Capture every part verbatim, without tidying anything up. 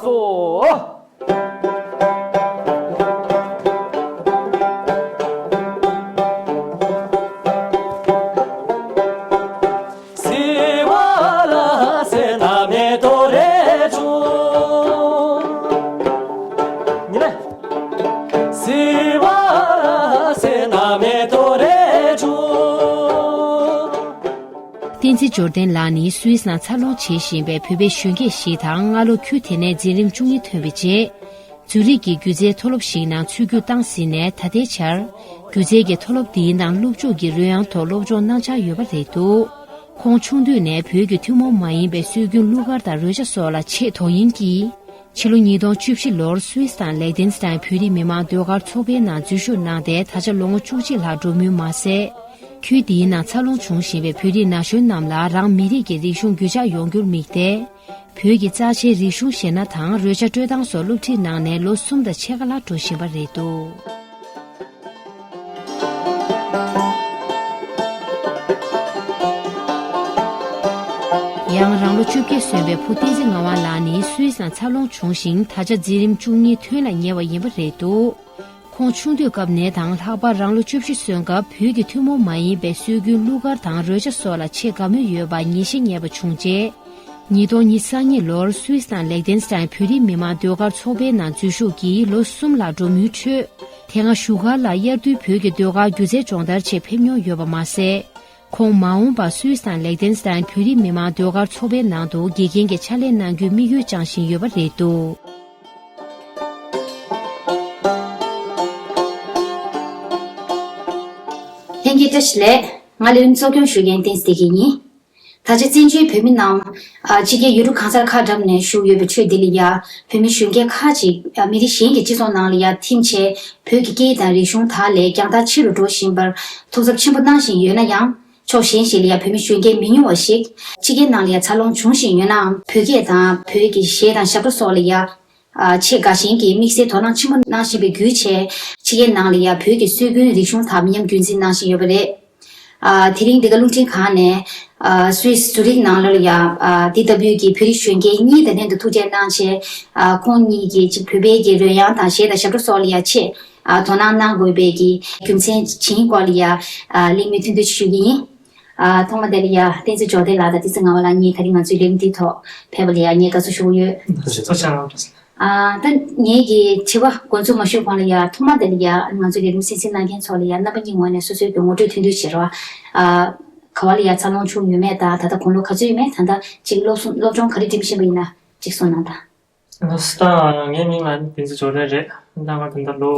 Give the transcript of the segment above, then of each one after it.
སོ། སི་བ་ལ་སེ་ན་མེ་ཏོ་རེ་ཆུ། ཉི་མ། སི་བ་ལ་སེ་ན་མེ་ཏོ་རེ་ཆུ། བསྟན་འཛིན་འབྱོར་ལྡན་ལགས་ནི་སུད་སི་ནང་འཚར་ལོངས་བྱེད་བཞིན་པའི་བོད་པའི་གཞོན་སྐྱེས་ཤིག་དང་། སྔ་ལོ་ཁུལ་དེ་ནས་འཛིན་རིམ་བཅུ་གཉིས་ཐོན་པའི་རྗེས། ཛུ་རིག་གི་སྒྱུ་རྩལ་མཐོ་སློབ་ཞིག་ནང་ཚུད་རྒྱུགས་བཏང་ཟིན་ནས། ད་ལྟའི་ཆར་སྒྱུ་རྩལ་གྱི་མཐོ་སློབ་འདིའི་ནང་སློབ་སྦྱོང་གི་རོལ་དབྱངས་ཐོག་སློབ་སྦྱོང་གནང་འཆར་ཡོད་པ་རེད་འདུག། ཁོང་ཆུང་དུས་ནས་བོད་ཀྱི་ཐུན་མོང་མ་ཡིན་པའི་སྲོལ་རྒྱུན་གླུ་གར་དང་རོལ་ཆ་སོགས་ལ་ཆེས་དོ་དབྱིངས་ཀྱིས། ཕྱི་ལོ་ཉིས་སྟོང་བཅུ་བཞི་ལོར་སུད་སི་དང་ལེག་ཏེན་སི་ཏན་བོད་རིགས་མི་མང་ཟློས་གར་ཚོགས་པའི་ནང་འཛུལ་ཞུགས་གནང་སྟེ། ད་ཆ་ལོ་ངོ་བཅུ་གཅིག་ལྷག་འགྲོ་མུས་མ་ཟད། ཁུལ་འདིའི་ནང་འཚར་ལོངས་བྱུང་བཞིན་པའི་བོད་རིགས་ན་གཞོན་རྣམས་ལ་རང་མི་རིགས་ཀྱི་རིག་གཞུང་རྒྱུད་འཇགས་ཡོང་རྒྱུར་དམིགས་ཏེ། བོད་ཀྱི་རྩ་ཆེའི་རིག་གཞུང་གཞས་སྣ་དང་རོལ་ཆ་དཀྲོལ་སྟངས་སོགས་སློབ་ཁྲིད་གནང་ནས་ལོ་གསུམ་དང་ཕྱེད་ཀ་ལྷག་འགྲོ་བཞིན་པ་རེད་འདུག། ཡང་རང་ལོ་བཅོ་བརྒྱད་སོན་པའི་བུ་བསྟན་འཛིན་ངག་དབང་ལགས་ནི་སུད་སི་ནང་འཚར་ལོངས་བྱུང་ཞིང་། ད་ཆ་འཛིན་རིམ་བཅུ་གཉིས་ཐོན་ལ་ཉེ་བ་ཡིན་པ་རེད་འདུག། ཁོང་ཆུང་དུས་སྐབས་ནས་དང་། ལྷག་པར་རང་ལོ་བཅུ་བཞི་སོན་སྐབས་བོད་ཀྱི་ཐུན་མོང་མ་ཡིན་པའི་སྲོལ་རྒྱུན་གླུ་གར་དང་རོལ་ཆ་སོགས་ལ་ཆེས་དགའ་མོས་ཡོད་པ་ངེས་ཤེས་རྙེད་པ་བྱུང་རྗེས། ཉིས་སྟོང་ཉི་ཤུ་རྩ་གཉིས་ལོར་སུད་སི་དང་ལེག་ཏེན་སི་ཏན་བོད་རིགས་མི་མང་ཟློས་གར་ཚོགས་པའི་ནང་འཛུལ་ཞུགས་ཀྱིས་ལོ་གསུམ་ལྷག་འགྲོ་མུས་ཁྲོད། དེ་སྔ་བཞུགས་སྒར་ལ་དབྱར་དུས་བོད་ཀྱི་ཟློས་གར་སྒྱུ་རྩལ་སྦྱོང་བརྡར་ཆེད་ཕེབས་མྱོང་ཡོད་པ་མ་ཟད། ཁོང་མ་འོངས་པར་སུད་སི་དང་ལེག་ཏེན་སི་ཏན་བོད་རིགས་མི་མང་ཟློས་གར་ཚོགས་པའི་ནང་དུ་དགེ་རྒན་གྱི་ཕྱག་ལས་གནང་རྒྱུའི་དམིགས་ཡུལ་བཅངས་བཞིན་ཡོད་པ་རེད་འདུག། ལྷན་རྒྱས་བཀྲ་ཤིས་བདེ་ལེགས། ང་ལས་རིམ་གཙོ་སྐྱོང་ཞུ་མཁན་བསྟན་འཛིན་བདེ་སྐྱིད་ཡིན། ད་ཆ་བཙན་བྱོལ་བོད་མི་རྣམས། ཨ། ཕྱི་རྒྱལ་ཡུལ་གྲུ་གང་སར་ཁ་བསྒྲགས་ནས་བཞུགས་ཡོད་པའི་ཁྲོད་འདི་ལ་ཡ། བོད་མི་གཞོན་སྐྱེས་ཁག་ཅིག། ཨ། མི་རིགས་གཞན་གྱི་སྤྱི་ཚོགས་ནང་ལ་ཡ་ཐིམ་བྱས། བོད་ཀྱི་སྐད་ཡིག་དང་རིག་གཞུང་དག་ལས་རྒྱང་ཐག་ཆེ་རུ་འགྲོ་བཞིན་པར་ཐུགས་འཚབ་ཆེན་པོ་གནང་བཞིན་ཡོད་ན་ཡང་། ཕྱོགས་གཞན་ཞིག་ལ་ཡ་བོད་མི་གཞོན་སྐྱེས་མི་ཉུང་བ་ཞིག་ཕྱི་རྒྱལ་ནང་ལ་ཡ་འཚར་ལོངས་བྱུང་བཞིན་ཡོད་ནའང་། བོད་སྐད་དང་བོད་ཀྱི་གཞས་དང་ཞབས་བྲོ་སོགས་ལ་ཡ། ཨ། ཆེས་དགའ་ཞེན་གྱིས་དམིགས་བསལ་དོ་སྣང་ཆེན་པོ་གནང་བཞིན་པའི་བརྒྱུད་བྱས། ཕྱི་རྒྱལ་ནང་ལ་ཡ་བོད་ཀྱི་སྲོལ་རྒྱུན་རིག་གཞུང་དག་མི་ཉམས་རྒྱུན་འཛིན་གནང་བཞིན་ཡོད་པ་རེད། ཨ། དེ་རིང་འདི་ག་རླུང་འཕྲིན་ཁང་ནས། ཨ། སུད་སི་ཛུ་རིག་ནང་ལོགས་ལ་ཡ། ཨ། འདི་ལྟ་བུའི་གི་བོད་རིགས་གཞོན་སྐྱེས་གཉིས་དང་ལྷན་དུ་ཐུག་འཕྲད་གནང་བྱས། ཨ། ཁོང་གཉིས་ཀྱིས་ཅིག་བོད་པའི་གི་རོལ་དབྱངས་དང་གཞས་དང་ཞབས་བྲོ་སོགས་ལ་ཡ་ཆེས། ཨ། དོ་སྣང་གནང་དགོས་པའི་གི་རྒྱུ་མཚན་ཇི་ཡིན་སྐོར་ལ་ཡ། ཨ། གླེང་མོལ་ཐུང་ཐུང་ཞུ་གི་ཡིན། ཨ། ཐོག་མ་དེ་ལ་ཡ་བསྟན་འཛིན་འབྱོར་ལྡན་ལགས་དང་བསྟན་འཛིན་ངག་དབང་ལགས་གཉིས་ད་རིང་ང་ཚོའི་ལས་རིམ་འདིའི་ཐོག་ཕེབས་པ་ལ་ཡ་ངས་དགའ་བསུ་ཞུ་གི་ཡོད། ཐུགས་རྗེ་ཆེ། ཨ། ད་ངེད་ཀྱི་དྲི་བ་འགོ་འཛུགས་མ་ཞུས་གོང་ལ་ཡ། ཐོག་མ་དེ་ལ་ཡ་ང་ཚོའི་ལས་རིམ་གསན་གཟིགས་གནང་མཁན་ཚོ་ལ་ཡ་རྣམ་པ་གཉིས་ངོས་ནས་སོ་སོའི་གི་ངོ་སྤྲོད་ཐུང་ཐུང་བྱེད་རོགས། ཨ། ག་བ་ལ་ཡ་འཚར་ལོངས་བྱུང་ཡོད་མེད་དང་། ད་ལྟ་དགུང་ལོ་ག་ཚོད་ཡོད་མེད། ད་ལྟ་ཅིག་སློབ་གསོ་སློབ་སྦྱོང་ག་རེ་འགྲིམ་བཞིན་པ་ཡིན་ན་ཅིག་གསུངས་གནང་དང་། ལགས་སོ། ད་ངའི་མིང་ལ་བསྟན་འཛིན་འབྱོར་ལྡན་རེད། ད་ང་ད་ལྟ་ལོ་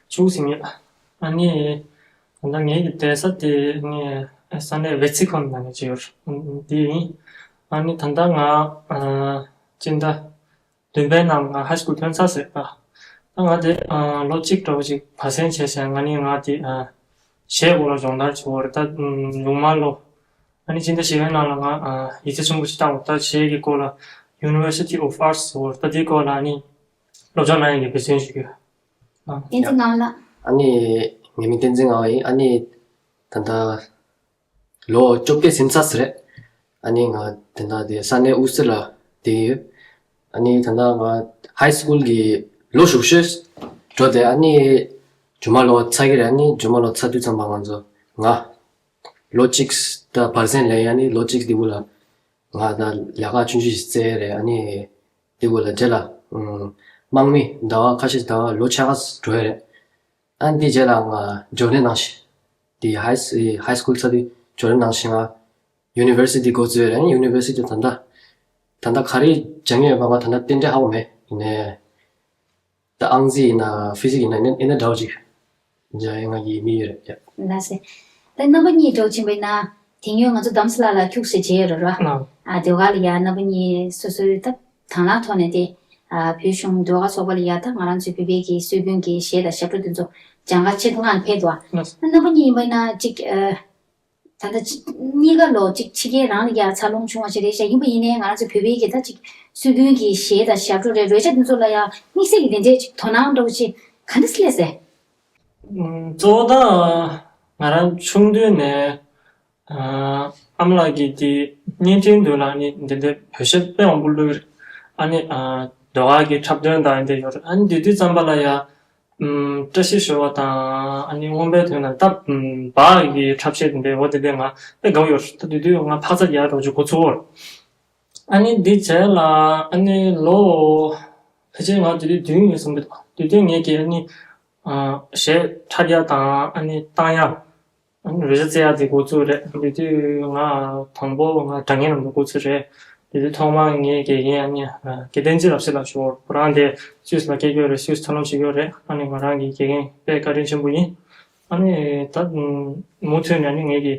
བཅུ་ཟིན་ཡོད། ཨ་ནི་ད་ལྟ་ངའི་གི་བསྡད་ས་དེ་ནི་ས་གནས་ཝེ་ཚི་ཁོན་ནང་ནས་བྱས་ཡོད། འདི་ཡིན། ཨ་ནི་ད་ལྟ་ང་ཨ་སྤྱི་ཟླ་བདུན་པའི་ནང་ང་ཧའི་སྐུལ་ཐོན་ཚར་ཟེར་པ། ད་ང་དེ་ཨ་ལོ་གཅིག་འདྲ་བོ་ཅིག་བར་གསེང་བྱས་བྱས། ང་ནི་ང་དེ་ཨ་གཞས་སྐོར་ལ་སྦྱོང་བརྡར་བྱེད་དགོས་རེད། ད་ཉུང་མ་ལོ། ཨ་ནི་སྤྱི་ཟླ་བཞི་པའི་ནང་ལ་ང་ཨ་ཡིག་ཚད་ཆུང་ཀུ་ཅིག་བཏང་བ། ད་གཞས་ཀྱི་སྐོར་ལ་University of Arts ཟེར་བ། ད་དེའི་སྐོར་ལ་ཨ་ནི་སློབ་སྦྱོང་གནང་ཡག་གི་འབད་བརྩོན་ཞུ་གི་ཡོད། ཨ། བསྟན་འཛིན་ངག་དབང་ལགས། ཨ་ནི་ངའི་མིང་བསྟན་འཛིན་ངག་དབང་ཡིན། ཨ་ནི་ད་ལྟ་ལོ་བཅོ་བརྒྱད་ཟིན་ཚར་ཟེར་རེད། ཨ་ནི་ང་དེ་འདྲ་དེ་ས་གནས་ཨུ་སི་ལ་བསྡད་ཡོད། ཨ་ནི་ད་ལྟ་ང་ཧའི་སྐུལ་གི་ལོ་ཞུགས་ཤོས་འགྲོ་དེ། ཨ་ནི་རྗེས་མ་ལོ་ཚར་གི་རེད། ཨ་ནི་རྗེས་མ་ལོ་ཚར་དུས་ཙམ་པ་ང་ཚོ་ང་ལོ་གཅིག་ད་བར་གསེང་ལེན། ཨ་ནི་ལོ་གཅིག་དེ་བོ་ལ་ང་ད་ལས་ཀ་ཆུང་ཆུང་ཞིག་བཙལ་རེད། ཨ་ནི་དེ་བོ་ལ་རྗེས་ལ་ཨུམ་དམག་མི་ཟླ་བ་ཁ་ཤས་ཟླ་བ་ལོ་ཕྱེད་ཀ་འགྲོ་ཡ་རེད། ཨ་ནི་དེ་རྗེས་ལ་ང་འབྱོར་ལྡན་ནང་བཞིན། དེ་ཧའི་ཧའི་སྐུལ་ཚར་དུས་འབྱོར་ལྡན་ནང་བཞིན་ང་ཡུ་ནི་ཝར་སི་ཊི་འགོ་བཙུགས་རེད། ཡུ་ནི་ཝར་སི་ཊི་ད་ལྟ་ད་ལྟ་ག་རེ་སྦྱང་གི་ཡོད་པ་ང་ད་ལྟ་རྟེན་འབྲེལ་ཧ་གོ་མེད། ཡིན་ནའི་ད་ཨང་རྩིས་ཡིན་ན་ཕི་ཟིག་ཡིན་ན་ཨེ་ནི་ཨེ་ནི་འདྲ་བོ་ཅིག་སྦྱང་ཡ་ང་གི་དམིགས་ཡུལ་རེད། ཡ། ལགས་སེ། ད་རྣམ་པ་གཉིས་འདྲ་བོ་ཕྱིན་པ་ཡིན་ན། དེ་སྔོན་ང་ཚོ་དྷ་རམ་ས་ལ་ལ་ཁྱུག་ཙམ་མཇལ་ཡོད་རེད་ར། ཨ། དེ་ག་ལ་ཡ་རྣམ་པ་གཉིས་སོ་སོའི་ད་དང་བླངས་ཐོག་ནས་དེ། ཨ། བོད་གཞུང་ཟློས་གར་ཚོགས་པ་ལ་ཡ་ད་ང་རང་ཚོའི་བོད་པའི་གི་སྲོལ་རྒྱུན་གྱི་གཞས་དང་ཞབས་བྲོ་དེ་ཚོ་སྦྱང་ག་ཆེད་དུ་མངགས་ནས་ཕེབས་འདུག་ཨ། ལགས་སོ། རྣམ་པ་གཉིས་ཡིན་པ་ཡིན་ན་ཅིག་ཨ། ད་ལྟ་ཅི་གཉིས་ཀ་ལོ་གཅིག་ཕྱི་རྒྱལ་རང་ལ་ཡ་འཚར་ལོངས་བྱུང་བ་ཞིག་རེད་ཤག་ཡིན་པ་ཡིན་ནའི་ང་རང་ཚོ་བོད་པའི་གི་ད་ཅིག་སྲོལ་རྒྱུན་གྱི་གཞས་དང་ཞབས་བྲོ་རེད། རོལ་ཆ་འདི་ཚོ་ལ་ཡ་དམིགས་བསལ་གྱི་དེ་འདྲའི་ཅིག་དོ་སྣང་འདྲ་བོ་ཅིག་ག་འདྲ་སླེབས་ཟེར། ཨུམ། གཙོ་བོ་ད་ང་རང་ཆུང་དུས་ནས་ཨ་ཨ་མ་ལགས་ཀྱིས་དེ་བརྙན་འཕྲིན་དུ་ལ་ནི་འདི་འདྲའི་བོད་གཞས་དཔེ་མང་པོ་བླུགས་ཡོད་རེད། ཨ་ནི་ཨ་ ཟློས་གར་གྱི་འཁྲབ་སྟོན་དང་འདི་འདྲ་ཡོད་རེད། ཨ་ནི་དེ་དུས་ཙམ་པ་ལ་ཡ། ཨམ། བཀྲ་ཤིས་ཞོལ་བ་དང་ཨ་ནི་རྔོན་པའི་དོན་ལ་ད་ཨམ། འབའ་གི་འཁྲབ་གཞས་དེ་འདྲའི་འོ་དེ་འདྲའི་ང་དཔེ་དགའ་པོ་ཡོད་རེད། ད་དེ་དུས་ང་འཕག་འཚག་རྒྱག་འགྲོ་རྒྱུ་འགོ་ཚུགས་པ་རེད། ཨ་ནི་འདི་རྗེས་ལ་ཨ་ནི་ལོ་ཕལ་ཆེར་ང་དེ་དུས་བདུན་ཡིན་བསམ་གྱི་འདུག་དེ་དུས་ངེད་ཀྱིས་ཨ་ནི་ཨ། གཞས་འཁྲབ་ཡ་དང་ཨ་ནི་བཏང་ཡ། རོལ་ཆ་རྩེ་ཡག་དེ་འགོ་ཚུགས་རེད། དེ་དུས་ང་དང་པོ་ང་སྒྲ་སྙན་རྣམས་འགོ་ཚུགས་རེད། དེ་དུས་ཐོག་མར་ངའི་དགེ་རྒན་ཨ་ནི་དགེ་བསྟན་འཛིན་རབ་གསལ་ལགས་ཞུ་བར། ཁོ་རང་དེ་སུད་སི་ལ་སྐྱེས་ཡོད་རེད། སུད་སི་མཐོ་རིམ་ཞིག་ཡོད་རེད། ཨ་ནི་ང་རང་གི་དགེ་རྒན་དཔེ་བཀའ་དྲིན་ཆེན་པོ་ཡིན། ཨ་ནི་ད་མུ་མཐུད་ནས་ཨ་ནི་ངེད་ཀྱི་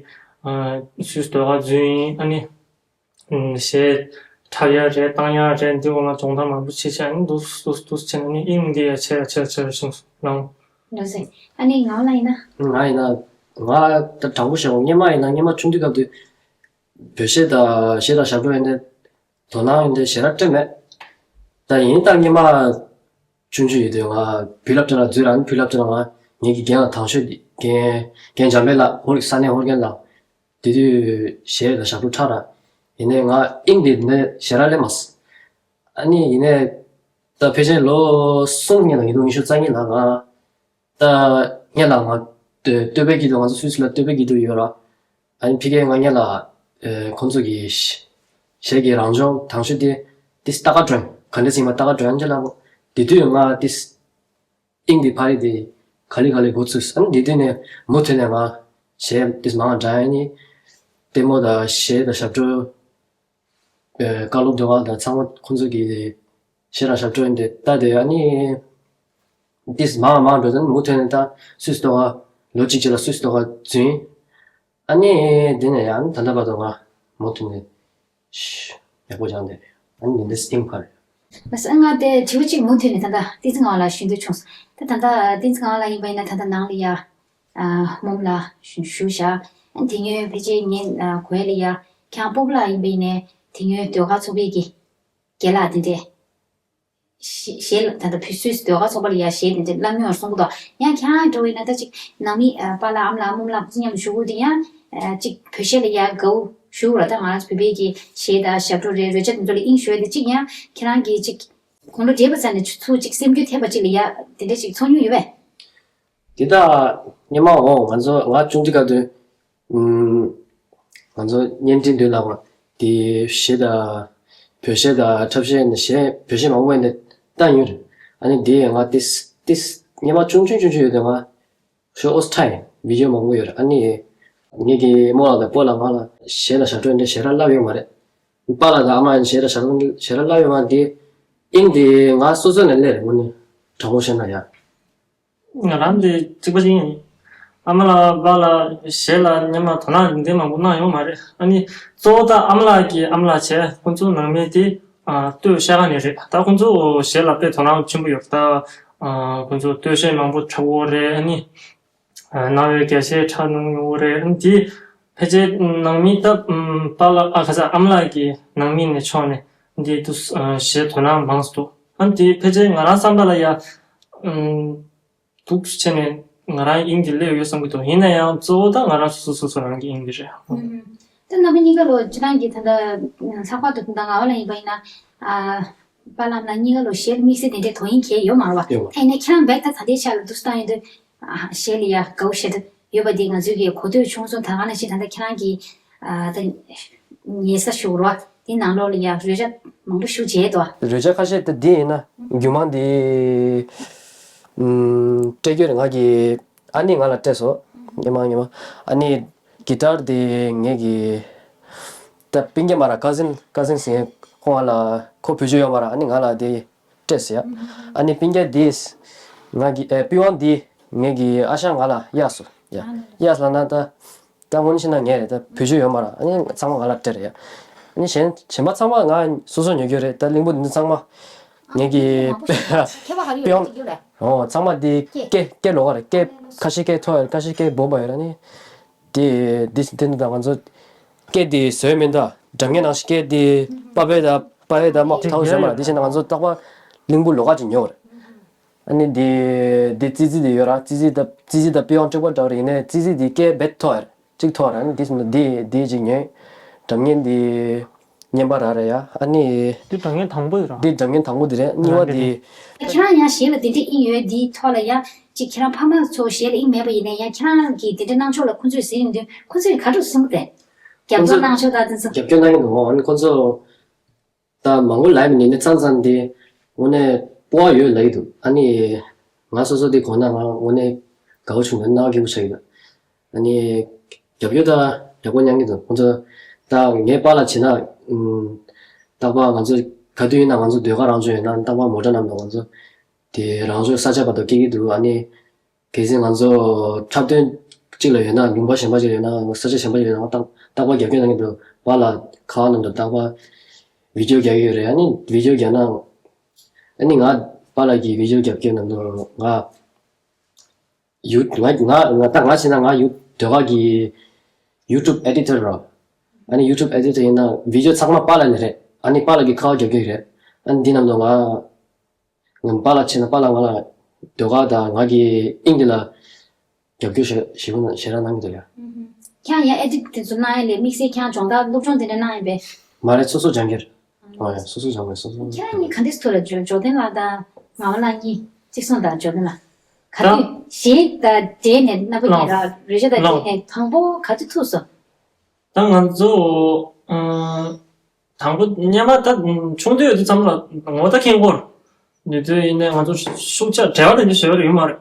སུད་སི་ཟློས་གར་འཛིན་ཡིན། ཨ་ནི། ཨུམ། གཞས་འཁྲབ་ཡ་རེད། བཏང་ཡ་རེད། འདི་འོག་ལ་སྦྱོང་བརྡར་མང་པོ་བྱེད་བྱས་ཨ་ནི་འདུག་འདུག་འདུག་བྱས་ནས་ཨ་ནི་དབྱིངས་འདི་ཡ་ཆེ་ར་ཆེ་ར་ཆེ་ར་ཕྱིན་སོང་ལགས། ལགས་སེ། ཨ་ནི་ངག་དབང་ལགས་ཡིན་ན། ང་ཡིན་ན། ང་ད་དྲང་པོ་བཤད་པ་སྔོན་མ་ཡིན་ན་སྔོན་མ་ཆུང་དུས་སྐབས་དུས་བོད་གཞས་དང་གཞས་དང་ཞབས་བྲོ་ཡིན་ཏེ་དོ་སྣང་ཡིན་ཏེ་ཞེ་དྲག་སྤྲད་མེད། ད་ཡིན་ད་སྔོན་མ་ཆུང་ཆུང་ཡོད་དུས་ང་བུ་སློབ་གྲྭ་ལ་འཛུལ་ར་ནི་བུ་སློབ་གྲྭ་ལ་ང་ངེད་ཀྱི་རྒན་ལགས་དང་ཤོས་དེ་རྒན་རྒན་འཇམ་དཔལ་ལགས་ཧོར་ས་གནས་ཧོར་རྒན་ལགས། དེ་དུས་གཞས་དང་ཞབས་བྲོ་འཁྲབ་ར། ཡིན་ནའི་ང་དབྱིངས་དེ་ནས་ཞེ་དྲག་སླེབས་མ་སོང་། ཨ་ནི་ཡིན་ནའི་ད་ཕལ་ཆེར་ལོ་གསུམ་སྔོན་ལ་ཉིས་སྟོང་ཉི་ཤུ་རྩ་གཉིས་ལ་ང་ད་སྔོན་ལ་ང་སྟོད་སྟོད་པའི་སྐྱིད་སྡུག་ང་ཚོ་སུད་སི་ལ་སྟོད་པའི་སྐྱིད་སྡུག་ཡོད་ར། ཨ་ནི་ཕ་གིར་ང་སྔོན་ལ་ཁོང་ཚོ་གི་གཞས་ཀྱི་རང་སྦྱོང་དང་ཤོས་དེ་དེ་སྟག་སྒྲ་སྒྲོན་ག་འདྲ་ཟིན་མ་སྟག་སྒྲ་སྒྲོན་ཅེས་ལ་དེ་དུས་ང་དེ། དབྱིངས་དེ་ཕ་རི་དེ་ག་ལེ་ག་ལེ་འགོ་ཚུགས། ཨ་ནི་དེ་དུས་ནས་མུ་མཐུད་ནས་ང་གཞས་དེ་མང་འདྲ་ཡིན་ནི། ལྟད་མོ་དང་གཞས་དང་ཞབས་བྲོ། བཀའ་སློབ་སྡེ་བ་དང་ཚང་མ་ཁོང་ཚོ་གི་གཞས་དང་ཞབས་བྲོ་ཡིན་ཏེ་ད་དེ་ཨ་ནི་དེ་མང་མང་འགྲོ་དུས་མུ་མཐུད་ནས་ད་སུད་སི་ལྡོག་ག་ལོ་གཅིག་རྗེས་ལ་སུད་སི་ལྡོག་ག་འཛུལ། ཨ་ནི་དེ་ནས་ཡང་ད་ལྟ་བར་དུ་ང་མུ་མཐུད་ནས་ཡག་པོ་སྦྱངས་ཏེ། ཨ་ནི་འདི་སྟིང་ཕར། ལགས་སོ། ང་དེ་དྲི་བ་གཅིག་མུ་མཐུད་ནས་ད་ལྟ་བསྟན་འཛིན་ངག་དབང་ལགས་ཞུ་འདོད་བྱུང་སོང་། ད་ད་ལྟ་བསྟན་འཛིན་ངག་དབང་ལགས་ཡིན་པ་ཡིན་ན་ད་ལྟ་ནང་ལ་ཡ། ཨ། མོམ་ལ་ཞུ་ཞུ་བཞག་ཨ་ནི་དེ་སྔོན་ཕལ་ཆེར་ངའི་ཨ། གོ་ཡ་ལ་ཡ་ཁྱེད་རང་སྤོ་བོ་ལགས་ཡིན་པ་ཡིན་ནའི་དེ་སྔོན་ཟློས་གར་ཚོགས་པའི་གི་རྒན་ལགས་དེ་འདྲས། གཞས་གཞས་ལ་ད་ལྟ་བོད་སུད་སི་ཟློས་གར་ཚོགས་པ་ལ་ཡ་གཞས་དེ་འདྲ་བསླབ་མྱོང་གསུང་གི་འདུག་ཡང་ཁྱེད་རང་འདྲ་བོ་ཡིན་ན་ད་ཅིག་ནང་མི་ཨ་པཱ་ལགས་ཨ་མ་ལགས་མོམ་ལགས་ཁོང་ཚོ་མཉམ་དུ་བཞུགས་དུས་ཡང་ཨ་ཅིག་བོད་གཞས་ལ་ཡ་དགའ་བོ་ཞུ་ར། ད་ང་རང་ཚོ་བོད་པའི་གི་གཞས་དང་ཞབས་བྲོ་རེད། རོལ་ཆ་དེ་ཚོ་ལ་དབྱིངས་ཞུགས་ཡ་དེ་ཅིག་ཡང་ཁྱེད་རང་གིས་ཅིག་དགུང་ལོ་བགྲེས་པ་ཚ་ནས་ཚུར་ཅིག་སེམས་འགུལ་ཐེབས་པ་ཅིག་ལ་ཡ་དེ་འདྲ་ཅིག་ཚོར་མྱོང་ཡོད་པས། དེ་དག་སྔོན་མ་འོང་ང་ཚོ་ང་ཆུང་དུས་སྐབས་དུས། ཨུམ། ང་ཚོ་བརྙན་འཕྲིན་འདི་ལ་དེ་གཞས་དང་། བོད་གཞས་དང་འཁྲབ་གཞས་ནི་གཞས་བོད་གཞས་མང་པོ་ནི་བཏང་ཡོད་རེད། ཨ་ནི་དེ་ང་ཏིས་ཏིས་སྔོན་མ་ཆུང་ཆུང་ཆུང་ཆུང་ཡོད་དུས་ང་ཤོ་ཨོས་ཐའི་བི་ཌིའོ་མང་པོ་ཡོད་རེད། ཨ་ནི་ངེད་ཀྱི་རྨོ་ལགས་དང་སྤོ་ལགས་ང་ལ་གཞས་དང་ཞབས་བྲོ་འདི་ཞེ་དྲག་བསླབ་ཡོད་མ་རེད། པཱ་ལགས་དང་ཨ་མ་ཡིན་གཞས་དང་ཞབས་བྲོ་ཞེ་དྲག་བསླབ་ཡོད་མ་རེད། དེ་དབྱིངས་དེ་ང་སོ་སོ་ནས་སླེབས་རེད། དངོས་གནས་དྲང་པོ་བཤད་ན་ཡ། ང་རང་དེ་གཅིག་པ་ཅིག་ཡིན། ཨ་མ་ལགས་པཱ་ལགས་གཞས་ལ་སྔོན་མ་དོ་སྣང་ཡོང་དེ་མང་པོ་གནང་ཡོད་མ་རེད། ཨ་ནི་གཙོ་བོ་ད་ཨ་མ་ལགས་ཀྱི་ཨ་མ་ལགས་བྱས་ཁོང་ཚོ་ནང་མི་དེ་ཨ་སྟོད་ཤར་ཁ་ནས་རེད། ད་ཁོང་ཚོ་གཞས་ལ་དཔེ་དོ་སྣང་ཆེན་པོ་ཡོད། ད་ཨ་ཁོང་ཚོ་སྟོད་གཞས་མང་པོ་འཁྲབ་ཀྱི་ཡོད་རེད། ཨ་ནི་ཨ་རྣ་བའི་རྒྱ་གཞས་འཁྲབ་གནང་ཡོད་རེད། ཨ་ནི་དེ་ཕལ་ཆེར་ནང་མི་ད་ཨམ་པཱ་ལགས་ཨ་ཁ་ས་ཨ་མ་ལགས་ཀྱི་ནང་མི་ནས་ཕྱོགས་ནས་འདི་དུ་ཨ་གཞས་དོ་སྣང་མང་སུ་འདུག་ཨ་ནི་དེ་ཕལ་ཆེར་ང་རང་བསམ་པ་ལ་ཡ་ཨམ། འདུག་བྱས་ནས་ང་རང་དབྱིངས་འདི་སླེབས་ཡོད་བསམ་གྱི་འདུག་ཡིན་ན་ཡང་གཙོ་བོ་ད་ང་རང་སོ་སོ་སོ་སོ་རང་གི་དབྱིངས་འདི་རེད། ཨུམ། ད་རྣམ་པ་གཉིས་ཀ་ལོ་སྤྱིར་བཏང་གི་ད་ལྟ་ལྷག་པར་དུ་ད་ལྟ་ངག་དབང་ལགས་ཡིན་པ་ཡིན་ན་ཨ་པཱ་ལགས་ལ་གཉིས་ཀ་ལོ་གཞས་ལ་དམིགས་བསལ་དེ་འདྲའི་དོ་དབྱིངས་གང་ཡང་ཡོད་མ་རེད་པ། ཡོད་མ་རེད། ད་ཡིན་ན་ཁྱེད་རང་བེག་ད་ད་ལྟའི་ཆ་ལ་འདུག་སེ་བཏང་ཡོང་དུས་ཨ་གཞས་ལ་ཡ་དགའ་བོ་བྱེད་ཐུབ་ཡོད་པ་དེ་ང་ཚོའི་གི་གོ་ཐོས་བྱུང་སོང་། ད་ག་ནང་བཞིན་ད་ལྟ་ཁྱེད་རང་གི་ཨ་ད་ཉལ་ས་ཞུ་རོགས་དེ་ནང་ལོགས་ལ་ཡ་རོལ་ཆ་མང་པོ་ཞུ་བྱས་འདུག་རོལ་ཆ་ཁ་ཤས་དེ་འདི་ཡིན་ན་རྒྱུད་མང་འདི་ཨམ་སྤྲད་རྒྱུ་རེད། ང་གི་ཨ་ནེས་ང་ལ་སྤྲད་སོང་། སྔོན་མ་སྔོན་མ་ཨ་ནེས་གི་ཊར་དེ་ངེད་ཀྱི་ད་སྤུན་ཀྱག་མ་ར་ཀ་ཟིན་ཀ་ཟིན་ཟེར་ཁོང་ང་ལ་ཁོ་བོད་ཆོས་ཡོད་མ་ར། ཨ་ནེས་ང་ལ་དེ་སྤྲད་ཟེར་ཡ། ཨ་ནེ་སྤུན་ཀྱག་དེས་ང་གི་ཨེ་པི་ཝང་དེ་ངེད་ཀྱི་ཨ་ཞང་ང་ལ་གཡར་སོང་ཡ། གཡར་སོང་ལབ་ན་ད་ད་དངོས་གནས་བཤད་ན་ངས་རེད། ད་བོད་ཆོས་ཡོད་མ་ར། ཨ་ནེ་ཚང་མ་ང་ལ་སྤྲད་རེད་ཡ། ཨ་ནེ་གཞན་གཞན་པ་ཚང་མ་ང་སོ་སོ་ཉོ་རྒྱུ་རེད། ད་གླིང་བུ་འདི་ཚང་མ་ངེད་ཀྱི་པི་ཝང་ཨོ་ཚང་མ་དེ་སྐད་སྐད་ལོགས་ཀ་རེད། སྐད་ཁ་ཤས་སྐད་མཐོ་ཡོད་རེད། ཁ་ཤས་སྐད་སྦོམ་པ་ཡོད་རེད། ཨ་ནེ་དེ་དེ་དེ་འདི་ད་ང་ཚོ་སྐད་དེ་བཟོས་མིན་ད་སྒྲ་སྙན་ནང་བཞིན་སྐད་དེ་པ་ཕའི་ད་པ་ཕའི་ད་དམག་ཐང་བཟོས་མ་ར། དེ་བྱས་ན་ང་ཚོ་རྟག་པར་གླིང་བུ་ལོགས་ཀ་ཅིག་ཉོ་རེད། ཨ་ནི་དེ་དེ་ཙི་ཙི་དེ་ཡོད་ར། ཙི་ཙི་ད་ཙི་ཙི་ད་པི་ཝང་དཀྲུག་པ་འདྲ་བ་རེད། ཡིན་ནའི་ཙི་ཙི་དེ་སྐད་རྦད་མཐོ་ཡ་རེད། གཅིག་མཐོ་ར། ཨ་ནི་དེ་སོང་ད་དེ་དེ་གཅིག་ཉོས། སྒྲ་སྙན་དེ་ བརྙན་པར་རག་རེད་ཡ། ཨ་ནི། འདི་སྒྲ་བརྙན་དང་པོ་ཡིན་ར། འདི་སྒྲ་བརྙན་དང་པོ་འདི་རེད། གཉིས་པ་འདི། ཁྱེད་རང་ཡང་གཞས་ལ་དེ་འདྲའི་དབྱིངས་ཡོད་འདིའི་ཐོག་ལ་ཡ། ཅིག་ཁྱེད་རང་ཕ་མ་ཚོ་གཞས་ལ་དབྱིངས་མེད་པ་ཡིན་ན་ཡང་ཁྱེད་རང་གིས་དེ་འདྲའི་གནང་ཕྱོགས་ལ་ཁོང་ཚོས་ཟེར་ཡོང་དུས་ཁོང་ཚོས་ག་འདྲ་གསུངས་ཏེ། རྒྱབ་སྐྱོར་གནང་ཕྱོགས་དང་དེ་ཚོ། རྒྱབ་སྐྱོར་གནང་གི་འདུག་ཨ་ནི་ཁོང་ཚོ་ད་མང་པོ་ལབ་མི་ཉན་ནི་ཙང་ཙང་དེ་དངོས་གནས་སྤོབས་པ་ཡོད་ལབ་ཀྱི་འདུག་ཨ་ནི་ང་སོ་སོ་དེ་གོ་ན་ང་དངོས་གནས་དགའ་པོ་བྱུང་ན་སྣང་བ་སྐྱིད་པོ་ཆགས་ཀྱི་འདུག་ཨ་ནི་རྒྱབ་སྐྱོར་ད་ཡག་པོ་མྱངས་ཀྱི་འདུག་ཁོང་ཚོ་ད་ངའི་པཱ་ལགས་བྱས་ན་ཨུམ་རྟག་པར་ང་ཚོ་ག་དུས་ཡིན་ན་ང་ཚོ་ཟློས་གར་རང་སྦྱོང་ཡོད་ན་རྟག་པར་མོ་ཊ་ནང་དུ་ང་ཚོ་དེ་རང་སྦྱོང་ས་ཆ་བར་དུ་སྐྱེལ་གྱི་འདུག་ཨ་ནི། གལ་སྲིད་ང་ཚོ་འཁྲབ་སྟོན་གཅིག་ལ་ཡོད་ན། ལུང་པ་གཞན་པ་ཅིག་ལ་ཡོད་ན། ས་ཆ་གཞན་པ་ཅིག་ལ་ཡོད་ན། རྟག་རྟག་པར་རྒྱབ་སྐྱོར་གནང་གི་འདུག་པཱ་ལགས་ཁ་པར་ནང་དུ་རྟག་པར་བི་ཌིའོ་རྒྱག་གི་ཡོད་རེད། ཨ་ནི་བི་ཌིའོ་རྒྱག་ན། ཨ་ནི་ང་པཱ་ལགས་ཀྱི་བི་ཌིའོ་རྒྱབ་སྐྱོར་ནང་དུ་ང་ཡུ་ང་ང་ང་ད་ང་བྱས་ན་ང་ཡུ་ཟློས་གར་གྱི་ཡུ་ཊུབ་ཨེ་ཌི་ཊར་རོ། ཨ་ནི་ཡུ་ཊུབ་ཨེ་ཌི་ཊར་ཡིན་ན་བི་ཌིའོ་ཚང་མ་པཱ་ལགས་ནི་རེད། ཨ་ནི་པཱ་ལགས་ཀྱི་ཁ་པར་རྒྱག་གི་རེད། ཨ་ནི་འདི་ནང་དུ་ང་ངའི་པཱ་ལགས་བྱས་ན་པཱ་ལགས་ང་ལ་ཟློས་གར་དང་ང་གི་དབྱིངས་འདི་ལ་རྒྱབ་སྐྱོར་ཞེ་ཞེ་པོ་ཞེ་དྲག་གནང་གི་འདུག་ཡ། ཁྱེད་རང་ཡང་ཨེ་ཌིཊ་དེ་ཚོ་གནང་ཡ་ལས་དམིགས་བསལ་ཁྱེད་རང་སྦྱོང་བརྡར་སློབ་སྦྱོང་དེ་འདྲ་གནང་ཡ་པས། མ་རེད། སོ་སོ་སྦྱང་གི་རེད། ཨ་ཡ། སོ་སོ་སྦྱང་དགོས། སོ་སོ། ཁྱེད་རང་གཉིས་ག་འདྲས་ཐུག་ལ་འབྱོར་འབྱོར་ལྡན་ལགས་དང་ངག་དབང་ལགས་གཉིས་གཅིག་མཚུངས་དང་འབྱོར་ལྡན་ལགས། ག་དུས་གཞས་དང་འབྲེལ་ནས་རྣམ་པ་གཉིས་ར་རོལ་ཆ་དང་འབྲེལ་ནས་དང་པོ་ག་དུས་ཐུག་སོང་། ད་ང་ཚོ་ཨ། དང་པོ་སྔོན་མ་ད་ཆུང་དུས་ཡོད་དུས་ཙམ་ལ་ངོ་ད་མཁན་སྐོར་ཡོད་དུས་ཡིན་ནའི་ང་ཚོ་ཤུགས་ཆེ་དྲི་བ་དེ་འདྲ་ཞུ་ཡ་ཡོད་མ་རེད།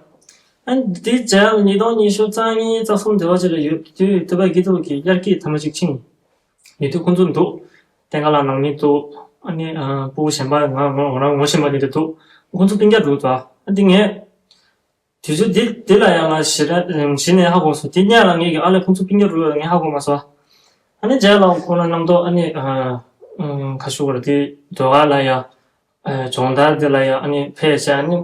ཨ་ནི་དེ་རྗེས་ལ་ཉིས་སྟོང་ཉི་ཤུ་རྩ་གཉིས་རྩ་གསུམ་དེ་བ་ཅིག་ལ་ཡོད་དུས་སྟོད་པ་སྐྱིད་སྡུག་གི་དབྱར་སྐྱིད་ཐ་མ་གཅིག་ཕྱིན་ཡོད་དུས་ཁོང་ཚོ་འདུག་བསྟན་དགའ་ལགས་ནང་མི་འདུག་ཨ་ནི་ཕྲུ་གུ་གཞན་པ་ང་ང་རང་ངོ་ཤེས་པ་དེ་འདྲ་འདུག་ཁོང་ཚོ་སྤུན་ཀྱག་འདུག་ད་ཨ་འདི་ངས། དུས་ཚོད་འདི་འདི་ལ་ཡང་ང་ཞེ་དྲག་གཞི་ནས་ཧ་གོ་སོང་། དེ་སྔོན་ལ་ངས་ཀྱི་ཨ་ལས་ཁོང་ཚོ་སྤུན་ཀྱག་རུ་ཡོད་ངས་ཧ་གོ་མ་སོང་། ཨ་ནི་རྗེས་ལ་ཁོང་ལ་རྣམ་རྟོག་ཨ་ནི་ཁ་ཤུ་བར་དེ་ཟློས་གར་ལ་ཡ་སྦྱོང་བརྡར་དེ་ལ་ཡ་ཨ་ནི་ཕེབས་བྱས། ཨ་ནི་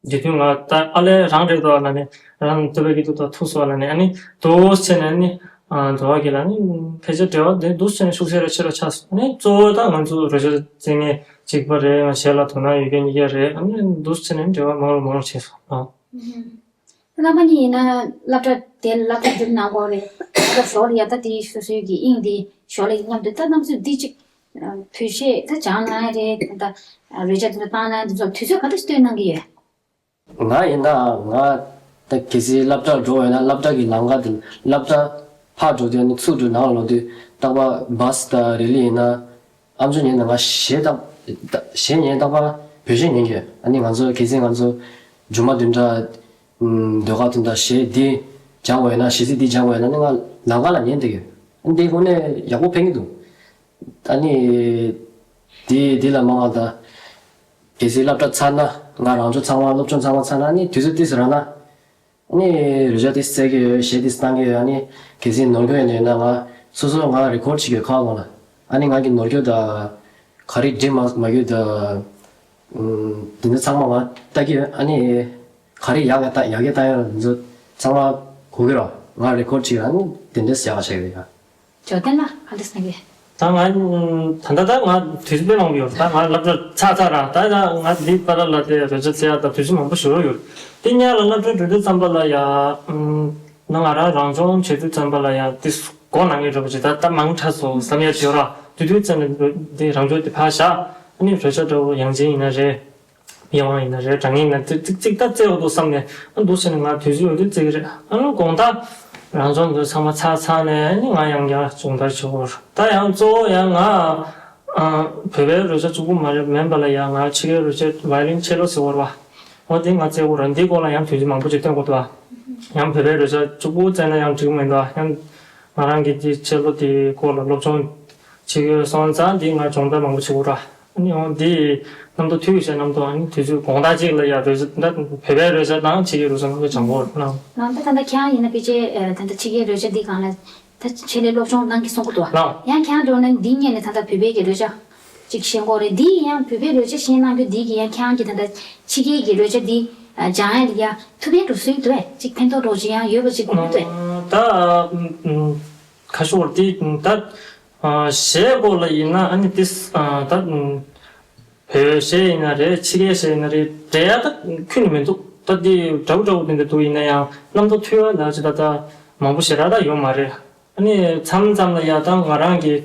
དེ་དུས་ང་ད་ཨ་ལས་རང་རེད་དོ་ལ་ནི་རང་སྟོད་པའི་སྐྱིད་སྡུག་དང་ཐུག་སོང་ལ་ནི་ཨ་ནི་དུ་བྱས་ནས་ཨ་ནི། འགྲོ་བ་གི་ལ་ནི་ཕལ་ཆེར་འབྲེལ་བ་དེ་འདུག་ཟེར་ནས་ཤུགས་ཆེ་ར་ཆེ་ར་ཆགས་སོང་། ནི་གཙོ་བོ་ད་ང་ཚོ་རོལ་ཆ་རྩེད་མཁན་གཅིག་པ་རེད། ང་གཞས་ལ་དོ་སྣང་ཡོད་མཁན་གཉིས་ཀ་རེད། ཨ་ནི་འདུག་ཟེར་ནས་འབྲེལ་བ་མང་རུ་མང་རུ་བྱས་སོང་ཨ། རྣམ་པ་གཉིས་ཡིན་ན་སློབ་གྲྭ་དེ་སློབ་གྲྭ་འགྲིམ་གནང་གོ་རེད། ད་ཞོར་ལ་ཡ་ད་དེའི་སོ་སོའི་གི་དབྱིངས་དེ་ཞོར་ལ་མཉམ་དུ་ད་རྣམ་ཚོས་འདི་གཅིག་བོད་གཞས་ད་སྦྱང་གནང་ཡ་རེད། ད་རོལ་ཆ་དེ་ཚོ་བཏང་གནང་དེ་ཚོ་དུས་ཚོད་ག་འདྲ་སྟོན་གནང་གི་ཡོད། ང་ཡིན་ན་ང་ད་གལ་སྲིད་སློབ་གྲྭར་འགྲོ་བས་ན་སློབ་གྲྭ་གི་ལམ་ཁ་དེ་སློབ་གྲྭ་ཕར་འགྲོ་དུས་ནི་ཚུར་འགྲོ་ནང་ལོག་དུས་རྟག་པར་བཱས་དང་རི་ལི་ཡིན་ན་ཨམ་ཅོག་ཉན་ན་ང་གཞས་ད་གཞས་ཉན་རྟག་པར་བོད་གཞས་ཉན་གི་ཡོད། ཨ་ནི་ང་ཚོ་གལ་སྲིད་ང་ཚོ་སྒྱུ་མ་བདུན་ཕྲག་ཟློས་གར་དེ་འདྲ་གཞས་འདི་སྦྱང་བས་ན་གཞས་ཚིག་འདི་སྦྱང་བས་ན་ནི་ང་ལམ་ཁ་ལ་ཉན་བསྡད་ཡོད། ཨ་ནི་དེ་དངོས་གནས་ཡག་པོ་ཕན་གི་འདུག་ཨ་ནི། དེ་དེ་ལ་མ་འོངས་ད། གལ་སྲིད་སློབ་གྲྭ་ཚར་ན་ང་རང་ཚོ་ཚང་མ་སློབ་སྦྱོང་ཚང་མ་ཚར་ན་ཨ་ནི་དུས་ཚོད་ཏོག་ཙམ་རག་ན། ཨ་ནི་རོལ་ཆ་ཏོག་ཙམ་རྩེ་གི་ཡོད། གཞས་ཏོག་ཙམ་བཏང་གི་ཡོད། ཨ་ནི་གལ་སྲིད་ནོར་འཁྲུལ་ཡོད་ན་ང་སོ་སོ་ང་རེ་ཀོཌ་བྱེད་ཀྱི་ཡོད་ཁ་བ་ལ། ཨ་ནི་ང་གི་ནོར་འཁྲུལ་ད་ག་རེ་འགྲིག་མ་མ་གྱུར་ད། དེ་ཚོ་ཚང་མ་ང་ལྟ་གི་ཡོད། ཨ་ནི་ག་རེ་ཡག་ག་ད་ཡག་ག་ད་ཡོད་དེ་ཚོ་ཚང་མ་གོ་གི་ར། ང་རེ་ཀོཌ་བྱེད་ཀྱི་ཡོད། ཨ་ནི་དེ་འདྲས་ཡག་ག་བྱེད་ཀྱི་ཡོད། འབྱོར་ལྡན་ལགས་ག་འདྲ་གསུང་གི། ད་ང་ད་ལྟ་ད་ང་དུས་ཚོད་དཔེ་མང་པོ་ཡོད། ད་ང་སློབ་གྲྭ་ཚར་ཚར་ར། ད་ང་འདི་པ་ར་ལ་དེ་རོལ་ཆ་རྩེ་ཡག་ད་དུས་ཚོད་མང་པོ་ཞེ་པོ་ཡོད། དེ་སྔོན་ལ་སློབ་གྲྭ་འགྲོ་དུས་ཙམ་པ་ལ་ཡ། ང་ང་རང་རང་སྦྱོང་བྱེད་དུས་ཙམ་པ་ལ་ཡ་དེ་མགོ་ནང་གི་འགྲོ་བ་ཅིག་ད་ད་མང་དྲགས་སོང་བསམ་ཡ་ཅིག་ཡོད་ར། དེ་དུས་ཙམ་ནས་དེ་རང་སྦྱོང་དེ་ཕར་བཞག་ཨ་ནི་རོལ་ཆ་འདྲ་བོ་ཡང་ཅིན་ཡིན་ན་རེད། པི་ཝང་ཡིན་ན་རེད། སྒྲ་སྙན་ཡིན་ན་རེད། ཅིག་ཅིག་ད་རྩེ་འོ་དོ་བསམ་ནས་ཨ་འདུག་བྱས་ནས་ང་དུས་ཚོད་ཡོད་དུས་རྩེ་གི་རེད། ཨ་ནི་དགོང་དག་རང་སྦྱོང་འདི་ཚང་མ་ཚར་ཚར་ནས་ཨ་ནི་ང་ཡང་བསྐྱར་སྦྱོང་བརྡར་བྱེད་དགོས། ད་ཡང་གཙོ་བོ་ཡང་ང་ཨ་བོད་པའི་རོལ་ཆ་གཅིག་པུ་མ་རེད། མིན་པ་ལ་ཡང་ང་ཕྱི་རྒྱལ་རོལ་ཆ་ཝའི་ལིན་ཆེ་ལོ་ཟེར་བ་རེད་པ། འོ་དེ་ང་རྩེ་དགོས་རེད། འདིའི་སྐོར་ལ་ཡང་དུས་ཚོད་མང་པོ་ཅིག་སྟོན་དགོས་འདུག་པ། ཡང་བོད་པའི་རོལ་ཆ་གཅིག་པུ་རྩེ་ན་ཡང་འགྲིག་མི་འདུག་ཡང་ང་རང་གི་དེ་ཆེ་ལོ་དེའི་སྐོར་ལ་སློབ་སྦྱོང་བྱེད་ཀྱི་ཡོད་སོང་ཙང་འདི་ང་སྦྱོང་བརྡར་མང་པོ་བྱེད་དགོས་ར། ཨ་ནི་འོ་འདི་རྣམ་རྟོག་ཐུག་ཡོད་བྱས་རྣམ་རྟོག་ཨ་ནི་དུས་ཚོད་དགོང་དག་ཅིག་ལ་ཡ་རོལ་ཆ་ད་བོད་པའི་རོལ་ཆ་དང་ཕྱི་རྒྱལ་རོལ་ཆ་རྣམ་པ་སྦྱང་དགོས་ར། ལགས་ད་ད་ལྟ་ཁྱེད་རང་ཡིན་ན་ཕལ་ཆེར་ད་ལྟ་ཕྱི་རྒྱལ་རོལ་ཆ་འདི་སྒང་ལ་ད་ཆེད་ལས་སློབ་སྦྱོང་གནང་གི་གསུང་གི་འདུག་པ། ལགས། ཡང་ཁྱེད་རང་འགྲོ་ན་འདི་སྔོན་ནས་ད་ལྟ་བོད་པའི་གི་རོལ་ཆ་ཅིག་ཤེས་དགོས་རེད། འདི་ཡང་བོད་པའི་རོལ་ཆ་ཤེས་གནང་རྒྱུ་འདི་གི་ཡང་ཁྱེད་རང་གི་ད་ལྟ་ཕྱི་རྒྱལ་གི་རོལ་ཆ་འདི་སྦྱང་ཡ་ལ་ཡ་ཐུགས་ཕན་འགྲོ་སྲོལ་འདུག་པས། ཅིག་ཕན་ཐོགས་འགྲོ་ཅིག་ཡང་ཡོད་པ་ཅིག་གོ་གི་འདུག་པས། ད་ཁ་ཤོར་དེ་ད་གཞས་སྐོར་ལ་ཡིན་ན་ཨ་ནི་དེ་ད་བོད་གཞས་ཡིན་ན་རེད། ཕྱི་རྒྱལ་གཞས་ཡིན་ན་རེད། འགྲིག་ཡ་ད་ཁྱོན་ནས་མི་འདུག་ད་དེ་འདྲ་བོ་འདྲ་བོ་དེ་འདྲ་འདུག་ཡིན་ན་ཡང་རྣམ་རྟོག་ཐུག་ཡ་ལ་ཅི་ད་ད་མང་པོ་ཞེ་དྲག་ད་ཡོད་མ་རེད། ཨ་ནི་མཚམས་མཚམས་ལ་ཡ་ད་ང་རང་གི་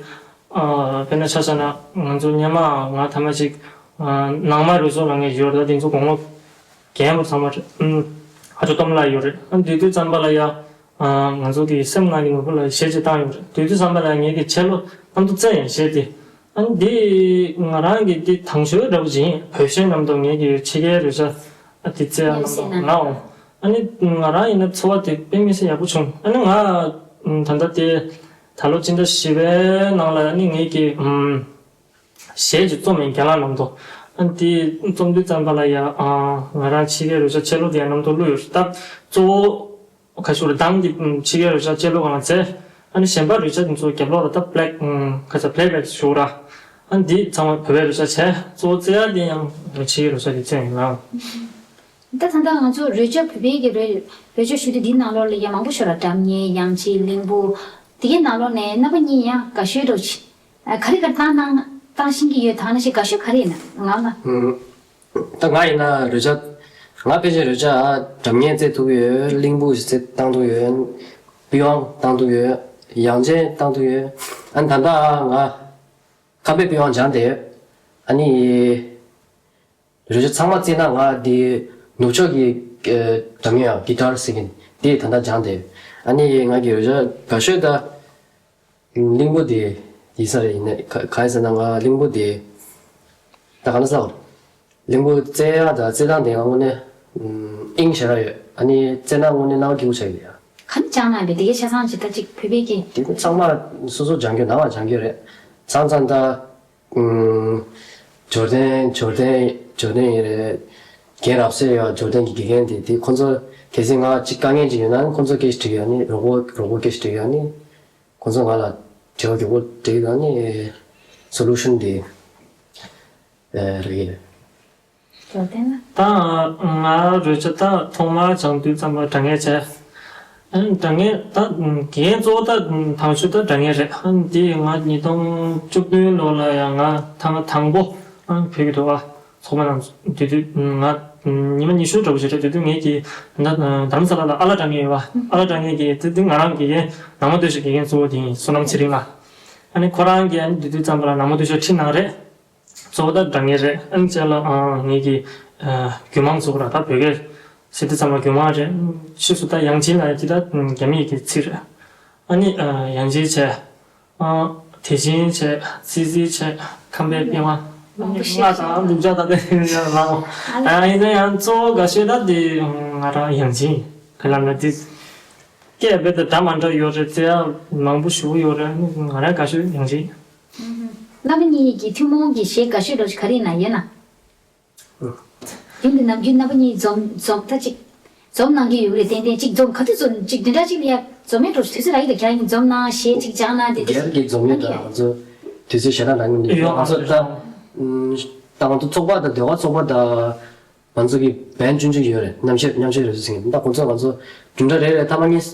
ཨ་དཔེར་ན་ཆ་བཞག་ན་ང་ཚོ་སྔོན་མ་ང་ཐ་མ་ཅིག་ཨ་ནང་མ་རུས་སྦྱོང་གནང་མཁན་ཡོད་རེད། ད་དེ་ཚོ་དགོང་མོ་རྒན་པོ་ཚང་མ་རེད། ཨ་ཅོ་སྟོབས་ལགས་ཡོད་རེད། ཨ་དེ་དུས་ཙམ་པ་ལ་ཡ་ཨ་ང་ཚོ་གི་སེམས་ནང་གི་ནོར་བུ་ལ་གཞས་ཅིག་བཏང་ཡོད་རེད། དེ་དུས་ཙམ་པ་ལ་ངེད་ཀྱི་ཆེ་ལོ་ཨ་མདོ་རྩེ་ཡན་གཞས་དེ། ཨ་ནི་འདི་ང་རང་གི་འདི་དང་ཤོས་འདྲ་པོ་ཅིག་ཡིན། བོད་གཞས་རྣམས་དང་ངེད་ཀྱི་ཕྱི་རྒྱལ་རོལ་ཆ་ཨ་དེ་རྩེ་ཡག་རྣམས་དང་ང་འོང་། ཨ་ནི་ང་རང་ཡིན་ན་འཚོ་བ་དེ་དཔེ་མི་སྲིད་ཡག་པོ་བྱུང་། ཨ་ནི་ང་ད་ལྟ་དེ་ད་ལོ་སྤྱི་ཟླ་བཞི་པའི་ནང་ལ་ཨ་ནི་ངེད་ཀྱི་གཞས་ཅིག་རྩོམ་ཡིན། རྒན་ལགས་རྣམས་དང་། ཨ་ནི་དེ་རྩོམ་དུས་ཙམ་པ་ལ་ཡ་ང་རང་ཕྱི་རྒྱལ་རོལ་ཆ་ཆེ་ལོ་དེ་ཡང་རྣམས་དང་བླུགས་ཡོད་རེད། ད་གཙོ་བོ། ཁ་ཤོར་དང་འདི་ཕྱི་རྒྱལ་རོལ་ཆ་གཅེས་ལོ་གང་ཚེ། ཨ་ནི་གཞན་པ་རོལ་ཆ་འདི་ཚོ་རྒྱབ་ལོག་ལ་ད་པླེག་ཁ་ཚ་པླེ་བེག་ཞུ་ར། ཨ་ནི་འདི་ཚང་མ་བོད་པའི་རོལ་ཆ་བྱས། གཙོ་བོ་རྩེ་ཡ་འདི་ཡང་ཕྱི་རྒྱལ་རོལ་ཆ་འདི་བཙན་ཡིན་ལ། ད་ད་ལྟ་ང་ཚོ་རོལ་ཆ་བོད་པའི་གི་རོལ་རོལ་ཆ་ཞུ་དུས་འདིའི་ནང་ལོགས་ལ་ཡང་མང་པོ་ཤོར་ར། སྒྲ་སྙན་དབྱངས་ཅན་གླིང་བུ། དེ་གའི་ནང་ལོགས་ནས་རྣམ་པ་གཉིས་ཡང་དགའ་ཤོས་འདྲ་ཅིག་ཨ་ག་རེ་ག་རེ་བཏང་གནང་བཏང་ཤེས་ཀྱི་ཡོད། ད་ནང་བཞིན་དགའ་ཤོས་ག་རེ་ཡིན་ན་ང་ལ། ད་ང་ཡིན་ན་རོལ་ཆ། ང་ཕལ་ཆེར་རོལ་ཆ་སྒྲ་སྙན་རྩེ་ཐུབ་ཡོད། གླིང་བུ་ཞིག་རྩེ་བཏང་ཐུབ་ཡོད། པི་ཝང་བཏང་ཐུབ་ཡོད། དབྱངས་ཅན་བཏང་ཐུབ་ཡོད། ཨ་ནི་ད་ལྟ་ང་ཁམས་པའི་པི་ཝང་སྦྱངས་བསྡད་ཡོད། ཨ་ནི་རོལ་ཆ་ཚང་མ་རྩེ་ན་ང་འདི་ནུབ་ཕྱོགས་ཀྱི་སྒྲ་སྙན་ཡང་གི་ཊར་ཟེར་གྱིན་འདི་ད་ལྟ་སྦྱངས་བསྡད་ཡོད། ཨ་ནི་ང་གི་རོལ་ཆ་དགའ་ཤོས་ད། གླིང་བུ་དེ་ཡིན་ས་རེད། ཡིན་ནའི་ག་ག་ཡིན་ཟེར་ན་ང་གླིང་བུ་དེ་ད་ག་ན་ས་གླིང་བུ་རྩེ་ཡག་དང་རྩེ་སྟངས་དེ་ང་དངོས་གནས་ཨིན་ཞེ་དྲག་ཡོད། ཨ་ནི་རྩེ་ན་དངོས་གནས་སྣང་བ་སྐྱིད་པོ་ཆགས་ཡོད་ཡ། ག་ནས་སྦྱངས་གནང་བའི་དེ་གའི་ཆ་ཚང་ཅིག་ད་ཅིག་བོད་པའི་གི། དེ་ཚང་མ་སོ་སོ་སྦྱང་རྒྱུ་ནང་ལ་སྦྱང་རྒྱུ་རེད། མཚམས་མཚམས་ད་འབྱོར་ལྡན་འབྱོར་ལྡན་འབྱོར་ལྡན་ཡིན་རེད། རྒན་རབས་སེ་ཡོད་འབྱོར་ལྡན་གྱི་དགེ་རྒན་དེ་དེ་ཁོང་ཚོ་གལ་སྲིད་ང་ཅིག་དཀའ་ངལ་ཅིག་ཡོད་ན་ཁོང་ཚོ་སྐད་ཆ་དྲིས་ཡོད། ཨ་ནི་རོགས་པ་རོགས་པ་སྐད་ཆ་དྲིས་ཡོད། ཨ་ནི། ཁོང་ཚོ་ང་ལ་དྲི་བ་མགྱོགས་པོ་དྲིས་དང་ནི་སོ་ལུ་ཤན་དེ་རེད། ད་ང་རོལ་ཆ་ད་ཐོག་མར་སྦྱང་དུས་ཙམ་པ་དྲ་ངེས་བྱས། ཨ་ནི་དྲ་ངེས་ད་རྒན་གཙོ་བོ་ད་དང་ཤོས་ད་དྲ་ངེས་རེད། ཨ་ནི་དེ་ང་ཉིས་སྟོང་བཅུ་བདུན་ལོ་ལ་ཡང་ང་ཐེངས་དང་པོ་ཨ་ནི་བོད་ཀྱི་འགྲོ་བ། ཚོགས་པ་ནང་དེ་དུས་ང་ཉི་མ་ཉི་ཤུ་འདྲ་པོ་ཞིག་རེད། དེ་དུས་ངེད་ཀྱི་ད་རྡ་རམ་ས་ལ་ལ་ཨ་ལགས་དྲ་ངེས་ཡོད་པ། ཨ་ལགས་དྲ་ངེས་ཀྱི་དེ་དུས་ང་རང་གི་ནང་མ་སྟོད་གཞས་དགེ་རྒན་གཙོ་བོ་དེ་ཡིན། བསོད་ནམས་ཚེ་རིང་ལགས། ཨ་ནི་ཁོ་རང་གིས་ཨ་ནི་དེ་དུས་ཙམ་པ་ལ་ནང་མ་སྟོད་གཞས་ཁྲིད་གནང་རེད། གཙོ་བོ་ད་དྲ་ངེས་རེད། ཨ་ནི་རྗེས་ལ་ངེད་ཀྱི་རྒྱུད་མང་ཚོགས་ར་ད་བོད་སྐད་ཟེར་དུས་ཙམ་པ་རྒྱུད་མང་རེད། ཕྱིས་སུ་ད་དབྱངས་ཅན་ལ་ཡ་དེ་ད་རྒྱ་མིའི་གི་ཚིག་རེད། ཨ་ནི་དབྱངས་ཅན་བྱས། ཨ་དེ་བཞིན་བྱས་ཙི་ཙི་བྱས་ཁམས་པའི་པི་ཝང་། མང་པོ་ཞིག་ལྔ་དང་ལུག་ཇ་ད་ལྟ་ཡིན་ཡང་ལའོ། ཨ་ཡིན་ན་ཡང་གཙོ་བོ་དགའ་ཤོས་ད་དེ་ང་རང་དབྱངས་ཅན་ཡིན། ག་ལ་ན་དེ་སྐད་རྦད་དེ་འདྲ་མ་འདྲ་ཡོད་རེད། རྩེ་ཡག་མང་པོ་ཞེ་པོ་ཡོད་རེད། ང་རང་དགའ་ཤོས་དབྱངས་ཅན་ཡིན། རྣམ་པ་གཉིས་ཀྱི་ཐུན་མོང་གི་གཞས་དགའ་ཤོས་འདྲ་ཞིག་ག་རེ་ཡིན་ན་ཡོད་ན། དེ་འདི་ནམ་རྒྱུན་རྣམ་པ་གཉིས་འཛོམས་འཛོམས་ད་ཅིག་འཛོམས་གནང་གི་ཡོད་རེད། ཏན་ཏན་ཅིག་འཛོམས་ག་དུས་འཛོམས་ཅིག་དེ་འདྲ་ཅིག་ལ་ཡ་འཛོམས་མེད་འགྲོ་དུས་ཚོད་རག་གི་འདུག་ཁྱེད་རང་གཉིས་འཛོམས་གནང་གཞས་ཅིག་སྦྱངས་གནང་དེ་འདྲ་སྒེར་གྱི་འཛོམས་ཡོད། ད་ང་ཚོ་དུས་ཚོད་ཞེ་དྲག་རག་གི་མི་འདུག་ཡོད་ང་ཚོ་ད་ད་ང་ཚོ་ཚོགས་པ་དང་སྡེ་བ་ཚོགས་པ་དང་ང་ཚོ་གི་བན་ཆུང་ཆུང་ཡོད་རེད། རྣམ་ཤེས་རྣམ་ཤེས་རེད་ཟེར་གྱི་ད་ཁོང་ཚོ་ང་ཚོ་བདུན་ཕྲག་རེ་རེ་ཐ་མ་གཉིས།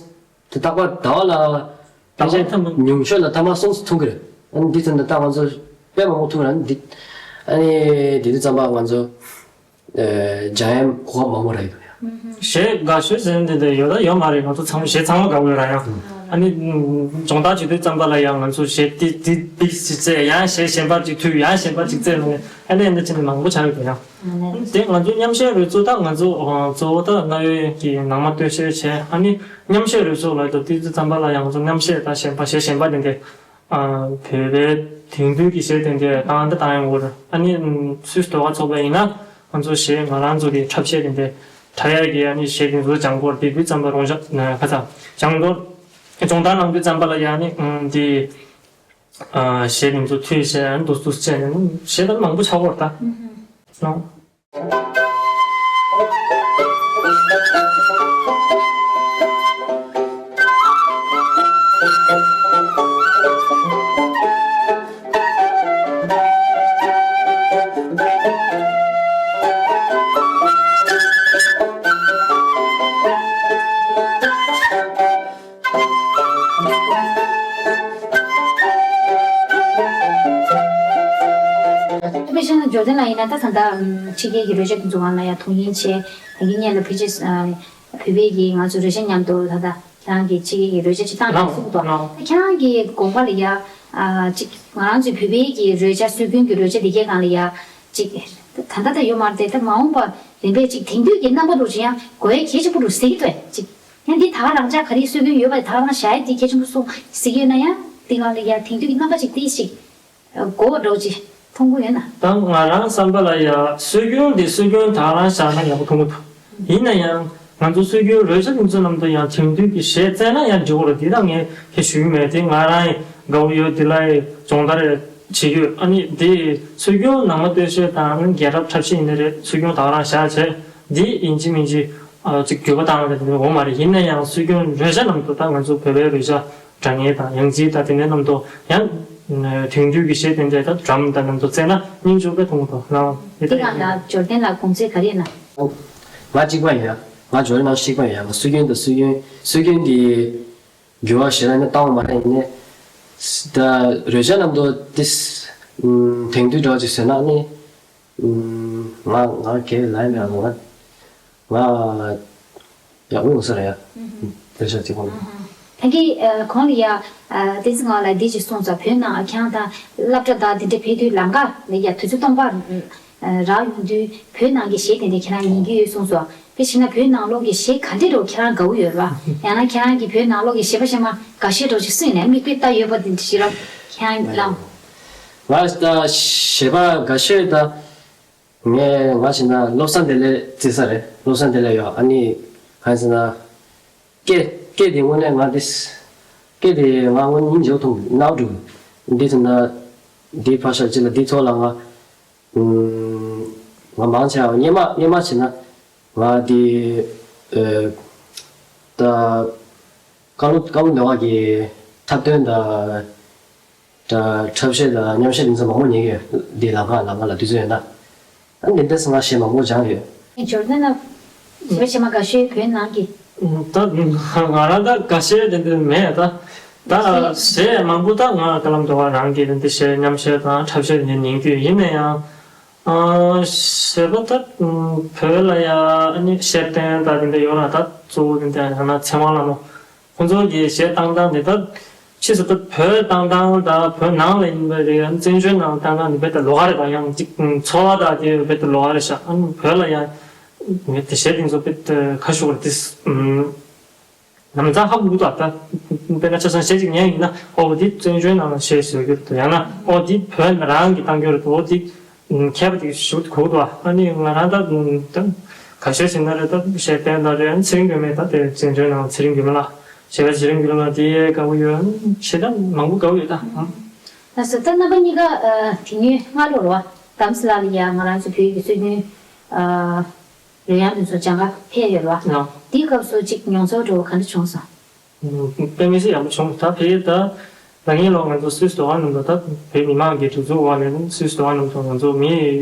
དེ་རྟག་པར་ཟླ་བ་ལ་ཕལ་ཆེར་ཉུང་ཤོས་ལ་ཐ་མ་གསུམ་ཙམ་ཐུག་གི་རེད། ཨ་ནི་འདི་ཚོ་འདི་ད་ང་ཚོ་དཔེ་མང་པོ་ཐུག་ར་འདི། ཨ་ནི་དེ་དུས་ཙམ་པ་ང་ཚོ་ཨ་སྦྱང་ཡ་གོ་སྐབས་མང་པོ་རག་གི་འདུག་ཡ། གཞས་དགའ་ཤོས་ཟེར་འདི་འདི་ཡོད་ད་ཡོད་མ་རེད། ང་ཚོ་ཚང་མ་གཞས་ཚང་མ་དགའ་པོ་ཡོད་ར་ཡ། ཨ་ནི་སྦྱོང་བརྡར་བྱེད་དུས་ཙམ་པ་ལ་ཡང་ང་ཚོ་གཞས་འདི་འདི་འདི་ཞིག་རྩེ་ཡང་གཞས་གཞན་པ་ཅིག་མཐུད་ཡང་གཞན་པ་ཅིག་རྩེ་ལ་ཨ་ནི་ཨ་ནི་ཅི་འདི་མང་པོ་ཆགས་ཡོད་འདུག་ཡ། དེ་ང་ཚོ་མཉམ་གཞས་རོལ་ཚོགས་ད་ང་ཚོ་གཙོ་བོ་ད་རྔ་ཡབ་ཀྱི་ནང་མ་སྟོད་གཞས་བྱས། ཨ་ནི་མཉམ་གཞས་རོལ་ཚོགས་ལ་ད་དུས་ཙམ་པ་ལ་ཡང་ང་ཚོ་མཉམ་གཞས་ད་གཞན་པ་གཞས་གཞན་པ་དེ་འདྲས་བོད་པའི་དེང་དུས་ཀྱི་གཞས་དེ་འདྲས་བཏང་ད་བཏང་ཡོང་གི་རེད། ཨ་ནི་སུད་སི་ཟློས་གར་ཚོགས་པ་ཡིན་ན་ང་ཚོ་གཞས་ང་རང་ཚོ་གི་འཁྲབ་གཞས་དེ་འདྲས་འཁྲབ་ཡག་གི་ཨ་ནི་གཞས་དེ་ཚོ་སྦྱང་དགོས་རེད། དེ་དུས་ཙམ་པ་རོང་ཤ་ཁ་ཚ་སྦྱང་དགོས། སྦྱོང་བརྡར་གནང་དུས་ཙམ་པ་ལ་ཡང་ནི་དེ། ཨ་གཞས་དེ་ཚོ་མཐུད་བྱས་འདུག་འདུག་བྱས་ནས་གཞས་ད་མང་པོ་ཆགས་ཡོད་རེད་ད། ཨང་། དཔེ་བཞག་ན་འབྱོར་ལྡན་ལགས་ཡིན་ན་ད་ད་ལྟ་ཕྱི་རྒྱལ་གྱི་རོལ་ཆ་དེ་ཚོ་སྒང་ལ་ཡང་དོ་དབྱིངས་ཆེ། ད་གིན་སྔོན་ལ་ཕལ་ཆེར་བོད་པའི་གི་ང་ཚོ་རོལ་ཆ་མཉམ་དུ་ད་ལྟ་ཁྱེད་རང་གི་ཕྱི་རྒྱལ་གྱི་རོལ་ཆ་ཅིག་བཏང་ཡོད་གསུངས་འདུག་ད་ཁྱེད་རང་གི་དགོངས་པ་ལ་ཡ་ ཨ་ཅིག་ང་རང་ཚོའི་བོད་པའི་གི་རོལ་ཆ་སྲོལ་རྒྱུན་གྱི་རོལ་ཆ་འདི་གའི་སྒང་ལ་ཡ་ཅིག་ད་ལྟ་ད་ཡོད་མ་རེད་དེ། ད་མ་འོངས་པ་རིམ་པས་ཅིག་དེང་དུས་ཀྱི་རྣམ་པ་འདྲ་ཅིག་ཡང་དགོས་ཡ་གལ་ཆེན་པོ་འདྲ་གཟིགས་ཀྱི་འདུག་ཅིག་ཡང་འདི་ད་ག་རང་ཅག་ག་རེ་སྲོལ་རྒྱུན་ཡོད་པ་ད་ག་རང་བཞག་ཡ་འདི་གལ་ཆེན་པོ་སོང་གཟིགས་ཡོད་ན་ཡང་འདི་སྒང་ལ་ཡ་དེང་དུས་ཀྱི་རྣམ་པ་ཅིག་དེ་ཞིག་དགོས་པ་འདྲ་ཅིག་མཐོང་གི་ཡོད་ན། ད་ང་རང་བསམ་པ་ལ་ཡ་སྲོལ་རྒྱུན་འདི་སྲོལ་རྒྱུན་ད་ག་རང་བཞག་ན་ཡག་པོ་མཐོང་གི་འདུག་ཡིན་ན་ཡང་ང་ཚོ་སྲོལ་རྒྱུན་རོལ་ཆ་འདི་ཚོ་ནང་དུ་ཡང་དེང་དུས་ཀྱི་གཞས་བཙལ་ན་ཡང་འགྲིག་གི་རེད། འདི་ད་ངས་དེ་ཞུ་གི་མེད། དེ་ང་རང་དགའ་བོ་ཡོད། འདི་ལ་སྦྱོང་བརྡར་བྱེད་ཀྱི་ཡོད། ཨ་ནི་འདི་སྲོལ་རྒྱུན་ནང་མ་སྟོད་གཞས་དང་རྒྱལ་རབས་འཁྲབ་གཞས་ཡིན་ནི་རེད། སྲོལ་རྒྱུན་ད་ག་རང་བཞག་བྱས་འདི་ཡིན་གཅིག་མིན་གཅིག་ཨ་ཅིག་འགྱུར་བ་བཏང་བ་དེ་འདྲ་འོང་མ་རེད། ཡིན་ན་ཡང་སྲོལ་རྒྱུན་རོལ་ཆ་ནང་དུ་ད་ང་ཚོ་བོད་པའི་རོལ་ཆ་སྒྲ་སྙན་དང་ཡང་རྩིས་དང་དེ་འདྲའི་ནང་དུ་ཡང་དེང་དུས་ཀྱི་གཞས་དེ་འདྲའི་ད་ཌམ་དང་ནང་དུ་བཙལ་ན་སྙིང་རྗེ་པོ་མཐོང་གི་འདུག་ལགས། དེ་དེ་ལ་ཡང་ན་འབྱོར་ལྡན་ལགས་དགོངས་ཚུལ་ག་རེ་ཡིན་ན། ང་གཅིག་པ་ཡིན་ཡ། ང་འབྱོར་ལྡན་ལགས་གཅིག་པ་ཡིན་ཡ། ང་སྲོལ་རྒྱུན་དང་སྲོལ་རྒྱུན་སྲོལ་རྒྱུན་འདི་འགྱུར་བ་ཞེ་དྲག་ནི་བཏང་བ་མ་རེད། ཡིན་ནའི་ད་རོལ་ཆ་ནང་དུ་ཏིས་དེང་དུས་འདྲ་བ་ཅིག་བཟོས་ན་ནི་ང་ང་གལ་ལ་ཡ་ང་ང་ཡག་པོ་ཡོང་ས་རེད་ཡ། རོལ་ཆ་ཅིག་ཁོང་ད་གིན་གོང་ལ་ཡ་བསྟན་འཛིན་ངག་དབང་ལགས་འདི་ཅིག་གསུངས་ཙང་བོད་ནང་ཁྱེད་རང་དང་སློབ་གྲྭ་དང་དེ་འདྲ་ཕེབས་དུས་ལམ་ཁ་ལ་ཡ་དུས་ཚོད་སྟོང་པ་རག་ཡོང་དུས་བོད་ནང་གི་གཞས་དེ་འདྲ་ཁྱེད་རང་ཉན་གྱི་ཡོད་གསུངས་སོང་། དེ་བྱས་ན་བོད་ནང་ལོགས་ཀྱི་གཞས་ག་འདྲ་འདྲ་ཁྱེད་རང་དགའ་བོ་ཡོད་རེད་པ། ཡང་ན་ཁྱེད་རང་གིས་བོད་ནང་ལོགས་ཀྱི་གཞས་པ་གཞས་མ་འགའ་ཤས་འདྲ་ཅིག་གསུངས་ནས་མིག་དཔེ་ལྟ་ཡོད་པ་དེ་འདྲ་ཞིག་རོགས་ཁྱེད་རང་ལ། ང་ད་གཞས་པ་འགའ་ཤས་ད་ངས་ང་བྱས་ན་བློ་བཟང་བདེ་ལེགས་བརྩི་ས་རེད། བློ་བཟང་བདེ་ལེགས་ཡོད། ཨ་ནི་གང་ཟེར་ན་སྐད་སྐད་དེ་དངོས་གནས་ང་དེ་སྐད་དེ་ང་དངོས་གནས་སྙིང་རྗེ་པོ་མཐོང་གི་འདུག་འདི་ཟེར་ན་འདི་ཕར་ཞོག་ཅིག་ལ་འདི་ཐོག་ལ་ང་ང་མང་ཆེ་བ་སྔོན་མ་སྔོན་མ་བྱས་ན་ང་འདི་ཨ་ད་བཀའ་བློན་བཀའ་བློན་ཟླ་བ་གི་འཁྲབ་སྟོན་དང་ད་འཁྲབ་གཞས་དང་མཉམ་གཞས་འདི་ཚོ་མང་པོ་ཉན་གི་ཡོད། འདི་ལམ་ཁ་ལམ་ཁ་ལ་དུས་ཚོད་ཡོད་ན། ཨ་འདི་འདྲ་སེ་ང་གཞས་མང་པོ་སྦྱངས་ཡོད། འབྱོར་ལྡན་ལགས་གཞས་པ་གཞས་མ་དགའ་ཤོས་བོད་ནང་གི་ད་ང་རང་ད་དགའ་ཤོས་དེ་འདྲ་མེད། ད་ད་གཞས་མང་པོ་ད་ང་ཧ་ལམ་དོ་བ་རང་གི་དེ་འདྲ་གཞས་མཉམ་གཞས་དང་འཁྲབ་གཞས་དེ་འདྲ་ཉན་གི་ཡོད། ཡིན་ན་ཡང་གཞས་པ་ད་བོད་ལ་ཡ་ཨ་ནི་ཤེར་ཕན་ད་དེ་འདྲ་ཡོད་ར། ད་གཙོ་བོ་དེ་འདྲ་ཡང་ན་ཚེ་དབང་ལྷ་མོ། ཁོང་ཚོ་གི་གཞས་བཏང་སྟངས་དེ་ད་ཕྱིས་སུ་ད་བོད་བཏང་སྟངས་དང་བོད་ནང་ལ་ཡིན་པ་རེད། ཡང་བཙན་བྱོལ་ནང་བཏང་སྟངས་དེ་རྦད་དེ་ལོགས་ཀ་རེད་པ། ཡང་ཅིག་ཚོར་བ་དང་དེ་རྦད་དེ་ལོགས་ཀ་རེད་ཤག་ཨ་ནི་བོད་ལ་ཡང་མི་དེ་གཞས་དེ་ཚོ་རྦད་དེ་ཁ་ཤུགས་རེད་དེ། ལམ་སང་ཧ་གོ་གི་འདུག་ད་དཔེར་ན་ཆ་ཚང་གཞས་ཅིག་ཉན་ཡིན་ན་ཨོ་འདི་བཙན་བྱོལ་ནང་ལ་གཞས་བཟོ་རྒྱུ་རེད་འདུག་ཡང་ན་ཨོ་འདི་བོད་ནང་རང་གིས་བཏང་རྒྱུ་རེད་འདུག་ཨོ་འདི་མཁས་པ་དེ་ཞུ་གོ་འདུག་ཨ་ནི་ང་རང་ད་ད་ག་ཤེད་ཟེར་ན་རེད། ད་གཞས་བཏོན་ད་རེད། ཚེ་རིང་སྒྲོལ་མ་ད་དེ་བཙན་བྱོལ་ནང་ཚེ་རིང་སྒྲོལ་མ་ལགས་གཞས་པ་ཚེ་རིང་སྒྲོལ་མ་དེ་དགའ་བོ་ཡོད། གཞས་ད་མང་པོ་དགའ་བོ་ཡོད་ད། ལགས་སོ། ད་རྣམ་པ་གཉིས་ཀ་དེ་སྔོན་སྔ་ལོ་རེད་པ། དྷ་རམ་ས་ལ་ལ་ཡ་ང་རང་ཚོ་བོད་ཀྱི་སྲོལ་རྒྱུན་རོལ་དབྱངས་དེ་ཚོ་སྦྱང་ག་ཕེབས་ཡོད་རེད་པ། དེའི་སྐབས་སུ་ཅིག་མྱོང་ཚོར་འདྲ་བོ་ག་འདྲ་བྱུང་སོང་། དཔེ་མི་སྲིད་ཡག་པོ་བྱུང་། ད་ཕ་གི་ད་ད་གིན་ལོ་ང་ཚོ་སུད་སི་དོ་ཁང་ནང་དུ་ད་བོད་མི་མང་གི་སྒྲིག་འཛུགས་འོག་ནས་སུད་སི་དོ་ཁང་ནང་དུ་ང་ཚོ་མི་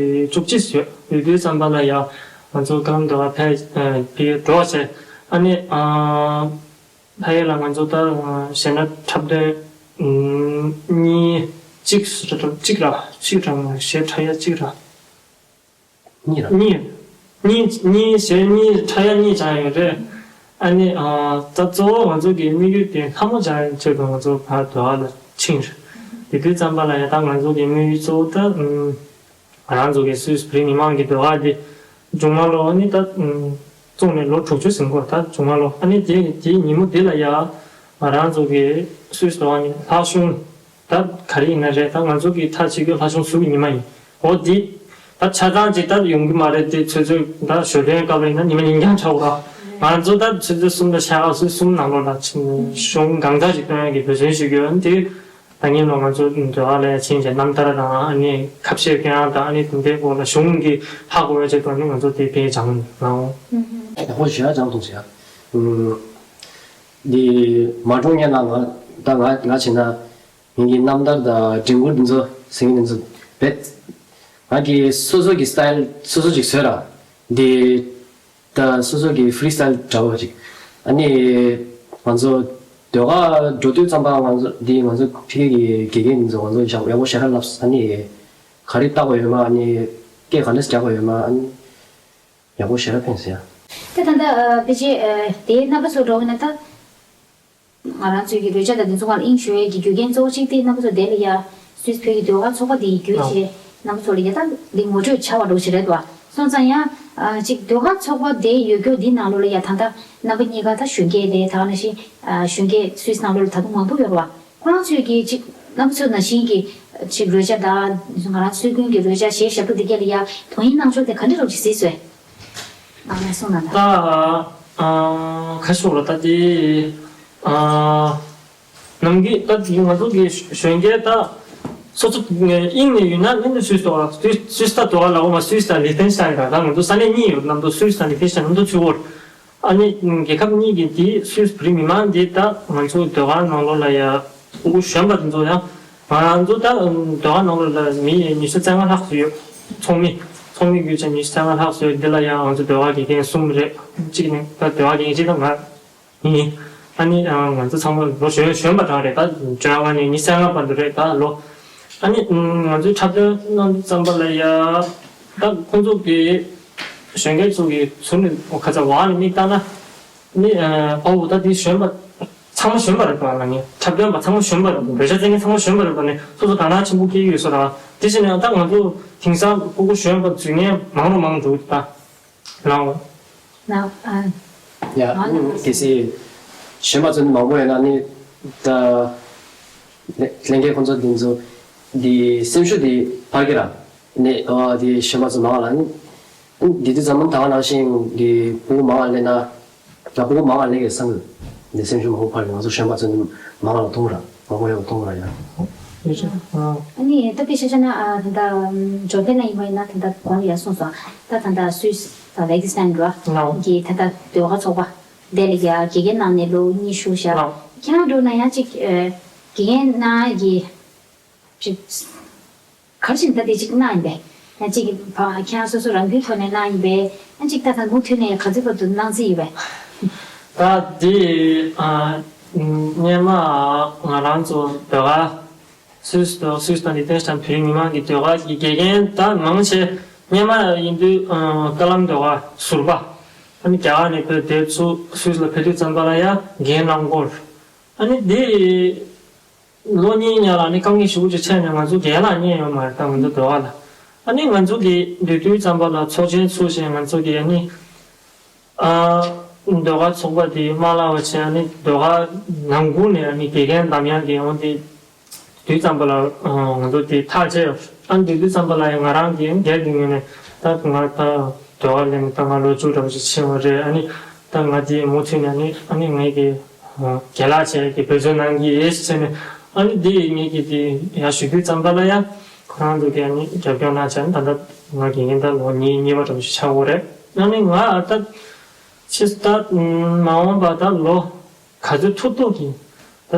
བཅུ་གཅིག་ཡོད། ཡོད་དུས་ཙམ་པ་ལ་ཡ་ང་ཚོ་སྒང་དུ་ཕ་གི་ཕ་གི་འགྲོ་བྱས། ཨ་ནི་ཕ་གི་ལ་ང་ཚོ་ད་གཞས་སྣ་འཁྲབ་སྟོན་གཉིས་གཅིག་གཅིག་ར་གཅིག་ར་གཞས་འཁྲབ་ཡ་གཅིག་ར། གཉིས་ར། གཉིས། གཉིས། གཉིས་གཞས་གཉིས་འཁྲབ་ཡ་གཉིས་སྦྱངས་ཡོད་རེད། ཨ་ནི་ཨ་ད་གཙོ་བོ་ང་ཚོ་གི་དམིགས་ཡུལ་དེ་ལྷ་མོ་སྦྱང་ཡའི་ཆེད་དུ་ང་ཚོ་ཕར་ཟློས་གར་ལ་ཕྱིན་རེད། དེ་དུས་ཙམ་པ་ལ་ཡ་ད་ང་ཚོ་གི་དམིགས་ཡུལ་གཙོ་བོ་ད་ང་རང་ཚོ་གི་སུད་སི་བོད་རིགས་མི་མང་གི་ཟློས་གར་དེ་མཇུག་མ་ལོ་ཨ་ནི་ད་བཙུགས་ནས་ལོ་དྲུག་ཅུ་ཟིན་གོ་ད་མཇུག་མ་ལོ། ཨ་ནི་དེ་དེའི་ཉིན་མོ་དེ་ལ་ཡ་ང་རང་ཚོ་གི་སུད་སི་ཟློས་གར་ནི་ལྷ་གཞུང་ད་ག་རེ་ཡིན་ན་རེད། ད་ང་ཚོ་གི་མཐའ་གཅིག་གི་ལྷ་གཞུང་ཟུར་གི་ཉི་མ་ཡིན། འོ་འདི་ད་ཆ་ཚང་ཅིག་ད་ཡོང་གི་མ་རེད་དེ། ཚོད་ཚོད་ད་ཞོ་སྟོན་སྐབས་ཡིན་ན་ཉི་མ་ཉིན་རྐྱང་འཁྲབ་ར། ང་ཚོ་ད་ཆུ་ཚོད་གསུམ་དང་ཕྱེད་ཀ་ཚོད་གསུམ་ནང་ལོགས་ལ་ཕྱིན་ནས་གཞུང་གང་ཚ་ཞིག་སྟོན་ཡག་གི་འབད་བརྩོན་ཞུ་གི་ཡོད། དེ་ད་ངས་ལོ་ང་ཚོ་ཟློས་གར་ལ་ཕྱིན་བྱས་རྣམ་ཐར་དང་ཨ་ནི་ཁ་བཤད་སྐྱོན་ཡག་དང་ཨ་ནི་དེ་འདྲའི་སྐོར་ལ་གཞུང་གི་ཧ་གོ་བའི་ཆེད་དུ་ཨ་ནི་ང་ཚོ་དེ་དཔེ་སྦྱངས་ལ་འོང་། ཡག་པོ་ཞེ་དྲག་སྦྱངས་འདུག་ཟེར་ཡ། འདི་མ་འགྲོ་སྔོན་ལ་ང་ད་ང་ང་བྱས་ན། ངེད་ཀྱི་རྣམ་ཐར་དང་འགྲན་བསྡུར་འདི་ཚོ་ཟེར་མཁན་འདི་ཚོ་རྦད། ང་གི་སོ་སོ་གི་སི་ཊའིལ་སོ་སོ་ཅིག་བཟོས་ར། འདི་ད་སོ་སོ་གི་ཕི་རི་སི་ཊའིལ་འདྲ་བོ་ཅིག་ཨ་ནི་ང་ཚོ་ཟློས་གར་འགྲོ་དུས་ཙམ་པ་ང་ཚོ་འདི་ང་ཚོ་ཕ་གི་དགེ་རྒན་འདི་ཚོ་ང་ཚོ་ཡག་ཡག་པོ་ཞེ་དྲག་བསླབས། ཨ་ནི་ག་རེ་བལྟ་དགོས་ཡོད་མ། ཨ་ནི་སྐད་ག་འདྲས་རྒྱག་དགོས་ཡོད་མ། ཨ་ནི་ཡག་པོ་ཞེ་དྲག་ཕན་སོང་ཡ། ད་ད་ལྟ་ཕལ་ཆེར་དེའི་རྣམ་པ་ཚོ་འགྲོ་བ་ན་ད། ང་རང་ཚོའི་གི་རོལ་ཆ་དང་དེ་ཚོ་སྒང་ལ་དབྱིངས་ཞུགས་ཡས་ཀྱི་རྒྱུ་རྐྱེན་གཙོ་བོ་གཅིག་དེ་རྣམ་པ་ཚོ་དེ་ལ་ཡ་སུད་སི་བོད་ཀྱི་ཟློས་གར་ཚོགས་པ་དེ་ཡི་བརྒྱུད་བྱས་རྣམ་པ་ཚོ་ལ་ཡ་ད་འདི་ངོ་སྤྲོད་བྱ་བ་འདྲ་བོ་ཞིག་རེད་འདུག་སོང་ཙང་ཡང་ཨ་ཅིག་ཟློས་གར་ཚོགས་པ་དེ་ཡོད་རྒྱུ་འདི་ནང་ལོགས་ལ་ཡ་ད་ལྟ་རྣམ་པ་གཉིས་ཀ་ད་གཞོན་སྐྱེས་རེད། ད་ག་ནང་བཞིན་ཨ་གཞོན་སྐྱེས་སུད་སི་ནང་ལོགས་ལ་ད་དུང་མང་པོ་ཡོད་རེད་བ། ཁོ་རང་ཚོས་ཀྱི་ཅིག་རྣམ་པ་ཚོ་ནང་བཞིན་གྱི་ཅིག་རོལ་ཆ་དང་ང་རང་སྲོལ་རྒྱུན་གྱི་རོལ་ཆ་གཞས་ཞབས་བྲོ་འདི་གས་ལ་ཡ་དོ་དབྱིངས་གནང་ཕྱོགས་དེ་ག་འདྲ་རོགས་ཅིག་གཟིགས་སོས། ཨ་ང་གསུངས་གནང་ད། ད་ཨ་ཁ་ཤོག་ལ་ད་དེ་ཨ་ནམ་གི་ད་དེ་ང་ཚོ་གི་གཞོན་སྐྱེས་ད་སོ་སོ་དབྱིངས་ནས་ཡོད་ན་ནི་ནི་སུད་སི་དོ་སུད་སུད་སི་ད་དོ་ག་ལ་འོ་མ་སུད་སི་དང་ལི་ཐན་སི་ཊན་ག་ད་ང་ཚོ་ས་གནས་གཉིས་ཡོད། ནམ་དུ་སུད་སི་དང་ལི་ཐན་སི་ཊན་ནམ་དུ་ཚུད་འོར། ཨ་ནི་རྒྱལ་ཁབ་གཉིས་ཀྱི་དེའི་སུད་སི་བོད་རིགས་མི་མང་འདི་ད་ང་ཚོ་ཟློས་གར་ནང་ལོགས་ལ་ཡ་ཕྲུ་གུ་གཞོན་པ་དེ་ཚོ་ཡང་ང་རང་ཚོ་ད་ཟློས་གར་ནང་ལོགས་ལ་མི་ཉི་ཤུ་རྩ་ལྔ་ལྷག་ཙམ་ཡོད། ཚོགས་མི་ཚོགས་མི་བརྒྱུད་བྱས་ཉི་ཤུ་རྩ་ལྔ་ལྷག་ཙམ་ཡོད། འདི་ལ་ཡང་ང་ཚོ་ཟློས་གར་དགེ་རྒན་གསུམ་རེད། གཅིག་ནི་ད་ཟློས་གར་དགེ་རྒན་གཅིག་ད་ང་ཡིན། ཨ་ནི་ང་ཚོ་ཚང་མ་ལོ་གཞོན་གཞོན་པ་གྲངས་རེད། ད་བཅོ་ལྔ་ནས་ཉི་ཤུ་རྩ་ལྔ་བར་དུ་རེད་ད་ལོ། ཨ་ནི་ང་ཚོའི་འཁྲབ་སྟོན་གནང་དུས་ཙམ་པ་ལ་ཡ་ད་ཁོང་ཚོ་གི་གཞོན་སྐྱེས་ཚོ་གི་ཚུར་ནས་ཁ་ཚ་བ་ནས་མིག་ལྟ་ན་ནི་ཨོ་ད་འདི་གཞོན་པ་ཚང་མ་གཞོན་པ་རེད་པ། ང་ནི་འཁྲབ་སྟོན་པ་ཚང་མ་གཞོན་པ་རེད་པ། རོལ་ཆ་རྩེད་མཁན་ཚང་མ་གཞོན་པ་རེད་པ། ནི་སོ་སོ་དགའ་སྣང་ཆེན་པོ་སྐྱེ་གི་ཡོད་ས་ར། དེ་བཞིན་ཡང་ད་ང་ཚོ་དེང་སང་ཕྲུ་གུ་གཞོན་པ་འཛུལ་མཁན་མང་རུ་མང་རུ་འགྲོ་གི་འདུག་ད། ལའོ། ལའོ་ཨ། ཡ། ཨ་ནི་གལ་སྲིད་གཞོན་པ་ཚོ་ནི་མང་པོ་ཡོད་ན་ནི་ད་ལྷན་རྒྱས་ཁོང་ཚོ་འདི་ཚོ་འདི་སེམས་ཤུགས་འདི་འཕར་གི་ར། ནི་ཨ་འདི་གཞོན་པ་ཚོ་མང་ལ་ནི་འདི་དུས་ཙམ་མམ་ད་ག་ནང་བཞིན་འདི་ཕྲུ་གུ་མང་ལ་སླེབས་ན་ད་ཕྲུ་གུ་མང་ལ་སླེབས་གི་བསམ་གི་འདི་སེམས་ཤུགས་མང་པོ་འཕར་གི། ང་ཚོ་གཞོན་པ་ཚོ་ནི་མང་ལ་མཐོང་ར་མང་པོ་ཡོད་མཐོང་ར་ཡ། ཡོད་ཅེ། ཨ་ནི་ད་དཔེ་ཆ་བཞག་ན་ཨ་ད་ལྟ་འབྱོར་ལྡན་ལ་ཡིན་པ་ཡིན་ན་ད་ལྟ་གོང་ལ་ཡ་གསུངས་སོང་། ད་ད་ལྟ་སུད་སི་དང་ལེག་སི་ཏན་ར་ལའོ་གི་ད་ལྟ་ཟློས་གར་ཚོགས་པ། དེ་ལ་ཡ་དགེ་རྒན་གནང་ནས་ལོ་གཉིས་བཞུགས་བཞག་ལའོ། ཁྱེད་རང་འགྲོ་ན་ཡང་ཅིག་ཨ་དགེ་རྒན་གནང་གི་ཅིག་ག་རེ་བྱས་ནས་ད་དེ་ཅིག་གནང་ཡིན་པས། ཡང་ཅིག་ཕ་ཁྱེད་རང་སོ་སོ་རང་འགུལ་ཐོག་ནས་གནང་ཡིན་པས། ཡང་ཅིག་ད་ད་མུ་མཐུད་ནས་ག་ཚོད་བར་དུ་གནང་རྩིས་ཡོད་པས། ད་དེ་ཨ་སྔོན་མ་ང་རང་ཚོ་ཟློས་གར་སུད་སི་དང་སུད་སི་དང་ལི་ཐན་སི་ཊན་བོད་རིགས་མི་མང་གི་ཟློས་གར་གྱི་དགེ་རྒན་ད་མང་ཆེ་སྔོན་མ་ཡིན་དུས་ཨ་ཀ་ལམ་ཟློས་གར་ཟུར་པ། ཨ་ནི་རྒྱ་གར་ནས་བོད་དེ་ཚུར་སུད་སི་ལ་ཕེབས་དུས་ཙམ་པ་ལ་ཡ་རྒན་རླངས་འཁོར། ཨ་ནི་དེ་ལོ་གཉིས་ཉག་ལ་ནི་དཀའ་ངལ་ཞེ་པོ་ཅིག་འཕྲད་ནས་ང་ཚོ་རྒན་ལགས་རྙེད་ཡོད་མ་རེད་ད་ང་ཚོ་ཟློས་གར་ལ། ཨ་ནི་ང་ཚོ་གི་འདུས་དུས་ཙམ་པ་ལ་ཚོགས་ཆེན་ཚུགས་ཤིང་ང་ཚོ་གི་ཨ་ནི་ཨ་ཟློས་གར་ཚོགས་པ་དེ་མ་ལག་པ་བྱས། ཨ་ནི་ཟློས་གར་ནང་ཁུལ་ནས་ཨ་ནི་དགེ་རྒན་འདམ་ཡག་གི་འོང་དེ་དུས་ཙམ་པ་ལ་ང་ཚོ་དེ་ཐག་བཅད་ཡོད། ཨ་ནི་དུས་ཙམ་པ་ལ་ཡང་ང་རང་གི་སྒེར་གྱི་ངོས་ནས་ད་ང་ད་ཟློས་གར་ལས་ནས་ད་ང་ལོ་བཅུ་འདྲ་བོ་ཞིག་ཕྱིན་པ་རེད། ཨ་ནི་ད་ང་དེ་མུ་མཐུད་ནས་ཨ་ནི་ཨ་ནི་ངའི་གི་རྒན་ལགས་བྱས་ཀྱི་འབད་བརྩོན་གནང་གི་ཡོད་ཟེར་ནས་ཨ་ནི་འདི་ངེད་ཀྱི་དེ་ཡར་ཞུ་དུས་ཙམ་པ་ལ་ཡང་ཁོ་རང་ཚོ་གིས་ཨ་ནི་རྒྱབ་སྐྱོར་གནང་བྱས་ནས་ད་ལྟ་ང་དགེ་རྒན་ད་ལོ་གཉིས་གཉིས་པ་འདྲ་བོ་ཞིག་ཆགས་ཡོད་རེད། ཨ་ནི་ང་ད་ཕྱིས་ད་མ་འོངས་པ་ད་ལོ་ག་ཚོད་ཐུབ་ཐུབ་ཀྱིས་ད་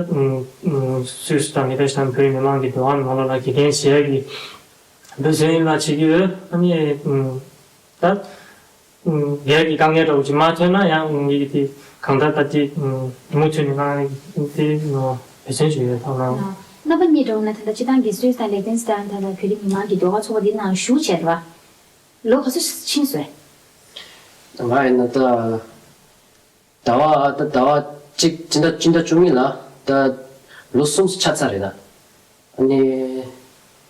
སུད་སི་དང་ནི་ད་ཤང་བོད་མི་མང་གི་འདུ་ཁང་ནང་ལོགས་ལ་དགེ་རྒན་བྱེད་ཡག་གི་འབད་བརྩོན་ཡིན་ལ་བྱེད་ཀྱི་ཡོད། ཨ་ནི་ད། སྒེར་གྱི་དཀའ་ངལ་འདྲ་བོ་ཅིག་མ་ཐོན་ན་ཡང་ངེད་ཀྱི་དེ་གང་ལྟར་ད་ཅིག་མུ་མཐུད་ནས་གནང་དེ་འབད་བརྩོན་ཅིག་ཡོད་ཐོག་ནང་། རྣམ་པ་གཉིས་འདྲ་བོ་ན་ད་ལྟ་སྤྱི་བཏང་གི་སུད་སི་དང་ལེག་ཏེན་སི་ཏན་ད་ལྟ་བོད་རིགས་མི་མང་གི་ཟློས་གར་ཚོགས་པ་འདི་ནང་ཞུགས་བྱས་འདུག་བ། ལོ་ག་ཚོད་ཕྱིན་སོང་། ང་ཡིན་ན་ད་ཟླ་བ་ད་ཟླ་བ་གཅིག་སྤྱི་ཟླ་སྤྱི་ཟླ་བཅུ་གཉིས་ལ་ད་ལོ་གསུམ་ཆགས་ཚར་རེད་ད། ཨ་ནི།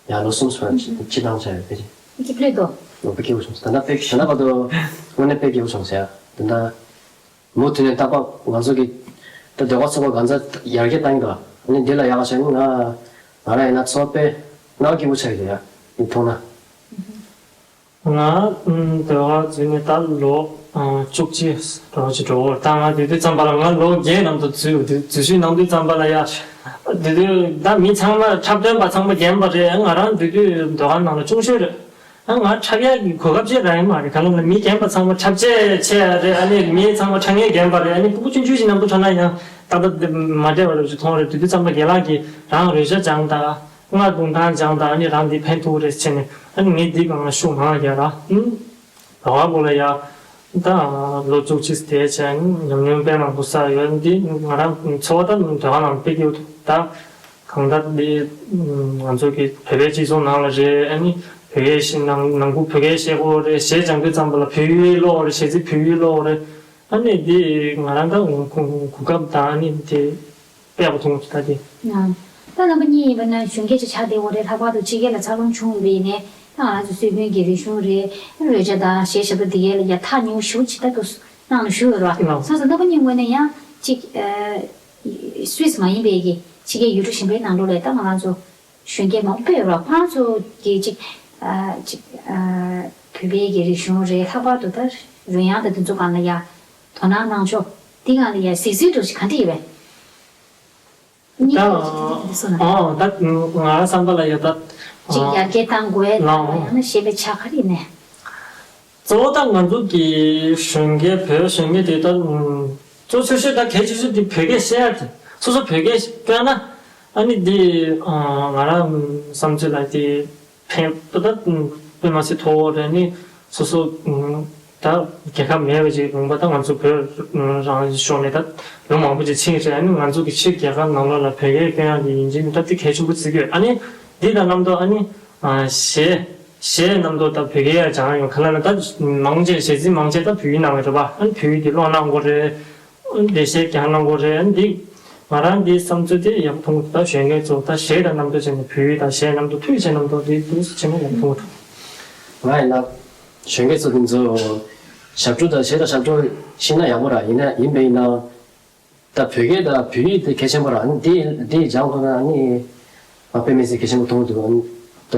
ཡང་ལོ་གསུམ་སོང་ཡང་ཕྱི་ཕྱི་ཐང་ཆ་ཡོད་པས། ཀི་ཕ་ལེ་དོ། ལོ་པ་སྐྱིད་པོ་བྱུང་སོང་། ད་ལྟ་དཔེ་ད་ལྟ་བར་དུ་དངོས་གནས་དཔེ་སྐྱིད་པོ་བྱུང་སོང་ཡ། ད་ལྟ་མུ་མཐུད་ནས་རྟག་པར་ང་ཚོ་གི་ད་ཟློས་གར་ཚོགས་པ་གང་ཚ་ཡར་རྒྱས་བཏང་གི་འདུག་ཨ་ནི་འདི་ལ་ཡག་ཆ་ནི་ང་ང་རང་ཡིན་ན་ཚོགས་པས་སྣང་སྐྱིད་པོ་ཆགས་ཀྱི་འདུག་ཡ། འདི་མཐོང་ན། ང་ཨུམ་ཟློས་གར་འཛུལ་ནས་ད་ལོ་ཨ་བཅུ་གཅིག་འགྲོ་ཅི་འགྲོ་བར་ད་ང་དེ་དུས་ཙམ་པ་ལ་ང་ལོ་བརྒྱད་ནང་དུ་འཛུལ་འཛུལ་ཞུགས་གནང་དུས་ཙམ་པ་ལ་ཡ། དེ་དུས་ད་མི་ཚང་མ་འཁྲབ་སྟོན་པ་ཚང་མ་རྒན་པ་རེད། ང་རང་དེ་དུས་ཟློས་གར་ནང་ལ་ཆུང་ཤོས་རེད། ཨ་ང་འཁྲབ་ཡག་གི་གོ་སྐབས་ཅིག་རག་ཡི་མ་རེད། ག་ལ་ལ་མི་རྒན་པ་ཚང་མ་འཁྲབ་ཆས་ཆེ་ཡ་རེད། ཨ་ནི་མི་ཚང་མ་འཁྲབ་མཁན་རྒན་པ་རེད། ཨ་ནི་ཕྲུ་གུ་ཆུང་ཆུང་ཞིག་ནང་དུ་འཁྲབ་ན་ཡང་ཏག་ཏག་མ་འདྲ་བ་རེད་ཅིག་མཐོང་རེད། དེ་དུས་ཙམ་པ་རྒན་ལགས་ཀྱིས་རང་རོལ་ཆ་སྦྱངས་དང་། ང་དུང་ཐང་སྦྱངས་དང་ཨ་ནི་རང་འདི་ཕན་ཐོགས་རེད་ཟེར་ནས་ཨ་ནི་ངས་འདི་སྒང་ལ་ཤུགས་མང་རྒྱག་ར། ཨུམ། ཟློས་གར་སྐོར་ལ་ཡ། ད་ལོ་བཅུ་གཅིག་དེ་བྱས་ནས་ཉམས་མྱོང་དཔེ་མང་པོ་བསགས་ཡོད། འདི་ང་རང་ཚོ་ད་ཟློས་གར་ནང་དཔེ་སྐྱིད་པོ་འདུག་ད་གང་ལྟར་འདི་ང་ཚོ་གི་བོད་པའི་སྤྱི་ཚོགས་ནང་ལ་རེད། ཨ་ནི་བོད་སྐད་ཤེས་ནང་ནང་ཁུལ་བོད་སྐད་ཤེས་དགོས་རེད། གཞས་སྦྱང་དུས་ཙམ་པ་ལ་བོད་ཡིག་ཀློག་རེད། གཞས་ཚིག་བོད་ཡིག་ཀློག་རེད། ཨ་ནི་འདི་ང་རང་ད་གོ་སྐབས་དང་ཨ་ནི་དེ། དཔེ་ཡག་པོ་མཐོང་གི་འདུག་ད་དེ། ཨ། ད་རྣམ་པ་གཉིས་ཡིན་པ་ན་གཞོན་སྐྱེས་ཅིག་ཆགས་བསྡད་ཡོད་རེད། ལྷག་པར་དུ་ཕྱི་རྒྱལ་ལ་འཚར་ལོངས་བྱུང་ཡོད་པ་ཡིན་ནའི་ད་ང་རང་ཚོ་སྲོལ་རྒྱུན་གྱི་རིག་གཞུང་རེད། རོལ་ཆ་དང་གཞས་ཞབས་བྲོ་འདི་གའི་ལ་ཡ་ཐག་ཉེ་བོ་ཞེ་པོ་ཅིག་ད་དུ་གནང་ནས་བཞུགས་ཡོད་རེད་བ། ལགས། སོང་ཙང་རྣམ་པ་གཉིས་ངོས་ནས་ཡང་ཅིག་ཨ། སུད་སི་མ་ཡིན་པའི་གི་ཕྱི་རྒྱལ་ཡུལ་གྲུ་གཞན་པའི་ནང་ལོགས་ལ་ད་ང་རང་ཚོ་གཞོན་སྐྱེས་མང་པོ་ཡོད་རེད་བ། ཁོ་རང་ཚོ་གི་ཅིག་ཨ། ཅིག་ཨ། བོད་པའི་གི་རིག་གཞུང་རེད། ལྷག་པར་དུ་ད་རོལ་དབྱངས་དང་དེ་ཚོ་སྒང་ལ་ཡ་དོ་སྣང་གནང་ཕྱོགས་འདི་སྒང་ལ་ཡ་གཟིགས་ཚུལ་འདྲ་ཞིག་ག་འདྲ་ཡོད་པས། ད་གཉིས་ཀ་ཅིག་འདི་སོང་ན། ཨ། ད་ང་རང་བསམ་པ་ལ་ཡ་ད། ཅིག་ཡར་རྒྱས་གཏང་དགོས་ལ། ཡང་ན་གཞན་པའི་ཆ་ག་རེ་ནས། གཙོ་བོ་ད་ང་ཚོ་གི་གཞོན་སྐྱེས་བོད་གཞོན་སྐྱེས་དེ་ད་གཙོ་ཆེ་ཤོས་ད་གལ་ཆེ་ཤོས་དེ་བོད་སྐད་བཤད་ཡ་དེ། སོ་སོ་བོད་སྐད་སྐྱོན་ན་ཨ་ནི་འདི་ང་རང་བསམ་ཚུལ་ལ་དེ་ཕན་ད་ད་དཔེ་མ་སྲིད་མཐོ་བོ་རེད། ནི་སོ་སོ་ད་རྒྱལ་ཁབ་མེད་པ་ཅིག་ལུང་པ་ད་ང་ཚོ་བོད་རང་ཕྱོགས་ནས་ད་ལོ་མང་པོ་ཅིག་ཕྱིན་རེད། ཨ་ནི་ང་ཚོ་གི་ཕྱིར་རྒྱལ་ཁབ་ནང་ལོགས་ལ་བོད་སྐད་སྐྱོན་ཡ་དེ་ཡིན་གཅིག་མིན་གཅིག་ད་དེ་གལ་ཆེན་པོ་བརྩི་གི་ཡོད། ཨ་ནི་འདི་དང་རྣམ་རྟོག་ཨ་ནི་གཞས། གཞས་རྣམ་རྟོག་ད་བོད་སྐད་ཡང་སྦྱང་ཡོང་ག་ལ་ན་ད་མང་ཆེ་གཞས་ཚིག་མང་ཆེ་ད་བོད་ཡིག་ནང་རེད་པ། ཨ་ནི་བོད་ཡིག་དེ་ཀློག་གནང་དགོས་རེད། ཨ་ནི་འགྲེལ་བཤད་རྒྱག་གནང་དགོས་རེད། ཨ་ནི་འདི་ང་རང་འདི་བསམ་ཚུལ་དེ་ཡག་པོ་མཐོང་གི་འདུག་ད་གཞོན་སྐྱེས་ཚོ་ད་གཞས་དང་རྣམ་རྟོག་བྱས་ནས་བོད་ཡིག་དང་གཞས་རྣམ་རྟོག་མཐུད་བྱས་རྣམ་རྟོག་དེ་དུས་སུ་བྱས་ན་ཡག་པོ་མཐོང་གི་འདུག་ང་ཡིན་ན་གཞོན་སྐྱེས་ཚོ་དེ་ཚོ་ཞབས་བྲོ་དང་གཞས་དང་ཞབས་བྲོ་ཤེས་ན་ཡག་པོ་ར། ཡིན་ན་ཡིན་པ་ཡིན་ན། ད་བོད་སྐད་དང་བོད་ཡིག་དེ་གལ་ཆེན་པོ་ར། ཨ་ནི་དེ་དེ་སྦྱང་དགོས་ན་ཨ་ནི་ང་དཔེ་མི་སྲིད་གལ་ཆེན་པོ་མཐོང་གི་འདུག་ཨ་ནི་ད་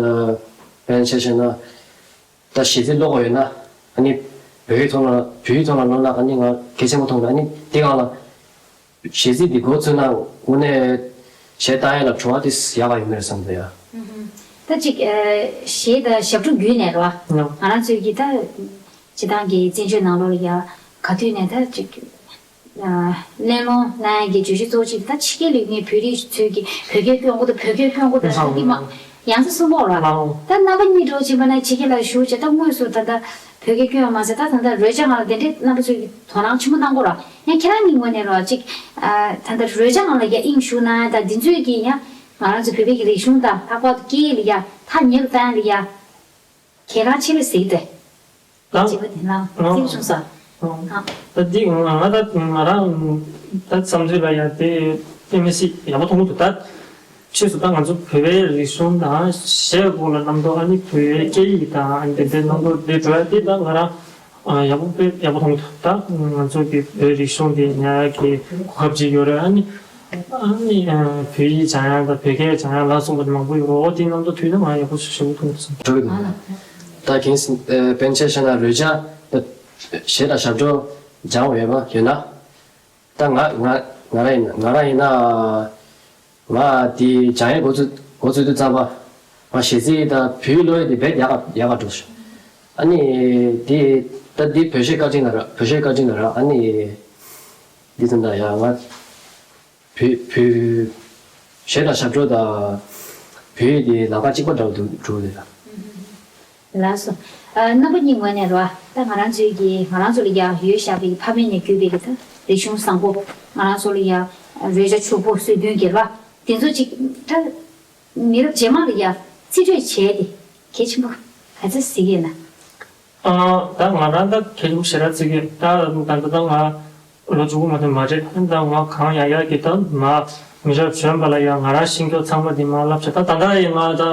དཔེར་ན་ཆ་བཞག་ན་ད་གཞས་ཚིག་ཀློག་དགོས་ཡོད་ན་ཨ་ནི་བོད་སྐད་ཐོག་ལ་བོད་ཡིག་ཐོག་ལ་ཀློག་ན་ཨ་ནི་ང་གལ་ཆེན་པོ་མཐོང་གི་འདུག་ཨ་ནི་དེ་སྒང་ལ་གཞས་ཚིག་དེ་མགོ་ཚོས་ན་དངོས་གནས་གཞས་བཏང་ཡ་ལ་བྲོ་བ་དེ་ཡག་ག་ཡོད་མེད་རེད་བསམ་གི་འདུག་ཡ། ད་ཅིག་གཞས་དང་ཞབས་བྲོ་བརྒྱུད་ནས་རེད་བ། ང་རང་ཚོའི་གི་ད་སྤྱི་བཏང་གི་བཙན་བྱོལ་ནང་ལོགས་ལ་ཡ་ག་དུས་ནས་ད་ཅིག་གླེང་སློང་གནང་ཡག་གི་བརྗོད་གཞི་གཙོ་བོ་གཅིག་ད་ཕྱི་རྒྱལ་ལ་ཡོད་མཁན་བོད་རིགས་ཚོས་ཀྱི་བོད་སྐད་སྐྱོན་དགོས་དང་བོད་སྐད་སྐྱོན་དགོས་དང་ཟེར་འདི་མ་ཡང་སེ་གསུང་གི་ཡོད་རེད། ད་རྣམ་པ་གཉིས་འདྲ་བོ་ཕྱིན་པ་ན་ཕྱི་རྒྱལ་ལ་བཞུགས་བྱས་ད་དངོས་སུ་ད་ལྟ་བོད་སྐད་སྐྱོན་ཡོད་མ་ཟད་ད་ད་ལྟ་རོལ་ཆ་སྒང་ལ་དེ་འདྲའི་རྣམ་པ་ཚོས་ཀྱི་དོ་སྣང་ཆེན་པོ་གནང་གི་ཡོད་རེད། ཡང་ཁྱེད་རང་གཉིས་ངོས་ནས་རེད་བ་ཅིག་ད་ལྟ་རོལ་ཆ་སྒང་ལ་ཡ་དབྱིངས་ཞུགས་གནང་ཡ་ད་འདི་ཚོས་ཀྱི་ཡང་ང་རང་ཚོ་བོད་པའི་གི་རིག་གཞུང་དང་ལྷག་པར་དུ་སྐད་ཡིག་ལ་ཡ་ཐག་ཉེ་རུ་བཏང་ཡ་ལ་ཡ། གལ་འགངས་ཆེ་བའི་གཟིགས་ཏེ། ལགས། བྱེད་པ་དེ་ནང་ལགས། གཟིགས་བྱུང་ས། ལགས། ད་འདི་ང་ང་ད་ང་རང་ད་བསམ་ཚུལ་ལ་ཡང་དེ་དཔེ་མི་སྲིད་ཡག་པོ་མཐོང་གི་འདུག་ད་ཕྱིས་སུ་ད་ང་ཚོ་བོད་པའི་རིག་གཞུང་དང་གཞས་སྐོར་ལ་རྣམ་རྟོག་ཨ་ནི་བོད་པའི་སྐད་ཡིག་དང་ཨ་ནི་དེ་འདྲའི་རྣམ་རྟོག་དེ་འགྲོ་ཡ་དེ་ད་ང་རང་ཡག་པོ་དཔེ་ཡག་པོ་མཐོང་གི་འདུག་ད་ང་ཚོ་གི་བོད་རིག་གཞུང་དེ་ཉར་ཡ་གི་གོ་སྐབས་ཅིག་ཡོད་རེད། ཨ་ནི། ཨ་ནི་བོད་ཡིག་སྦྱང་ཡག་དང་བོད་སྐད་སྦྱང་ཡག་ལ་སོགས་པ་དེ་མང་པོ་ཡོད་རེད། འོ་དེའི་རྣམ་རྟོག་ཐོས་ན་ང་ཡག་པོ་ཞེ་པོ་མཐོང་སོང་། འགྲོ་གི་འདུག་ད་གིན་སྤེན་ཆེན་ཤ་ན་རོལ་ཆ་ད་གཞས་དང་ཞབས་བྲོ་སྦྱང་བ་ཡོད་པ་ཡོད་ན། ད་ང་ང་ང་རང་ཡིན་ང་རང་ཡིན་ན་ང་དེ་སྦྱང་ཡག་འགོ་ཚུགས་འགོ་ཚུགས་དུས་ཙམ་པ་ང་གཞས་ཚིག་དང་བོད་ཡིག་ཀློག་ཡག་དེ་རྦད་ཡག་ག་ཡག་ག་འགྲོ་སོང་། ཨ་ནི་དེ་ད་དེ་བོད་གཞས་བཀའ་དྲིན་ལ་ར་བོད་གཞས་བཀའ་དྲིན་ལ་ར་ཨ་ནི་དེ་ཙམ་ད་ཡ་ང་། བོད་བོད་གཞས་དང་ཞབས་བྲོ་དང་བོད་ཡིག་དེ་ལམ་ཁ་གཅིག་པ་འདྲ་བོ་འདུག་འགྲོ་གི་རེད། ལགས་སོ། ཨ། རྣམ་པ་གཉིས་ངོས་ནས་རེད་བ། ད་ང་རང་ཚོའི་གི་ང་རང་ཚོ་ལ་ཡ་ཡོད་བཞག་པའི་ཕ་མེས་ནས་བརྒྱུད་པའི་གི་ད་རིག་གཞུང་བཟང་པོ། ང་རང་ཚོ་ལ་ཡ་རོལ་ཆ་ཕྱུག་པོ་སྲོལ་རྒྱུན་གྱི་རེད་བ། དེ་ཚོ་ཅིག་ད་མི་རབས་རྗེས་མ་ལ་ཡ་རྩིས་སྤྲོད་བྱས་ཏེ་གལ་ཆེན་པོ་ག་ཚོད་གཟིགས་ཡོད་ན། ཨ། ད་ང་རང་ད་གལ་ཆེན་པོ་ཞེ་དྲག་བརྩི་གི་ཡོད། ད་ད་ད་ད་ང་ལོ་དྲུག་མ་ཐོན་མ་རེད། ད་ང་གང་ཡག་ཡག་གི་ད་མ་མི་རབས་གཞོན་པ་ལ་ཡང་ང་རང་ཤེས་རྒྱུ་ཚང་མ་འདི་མ་བསླབ་བྱ། ད་ད་ལྟ་ཡི་ང་ད་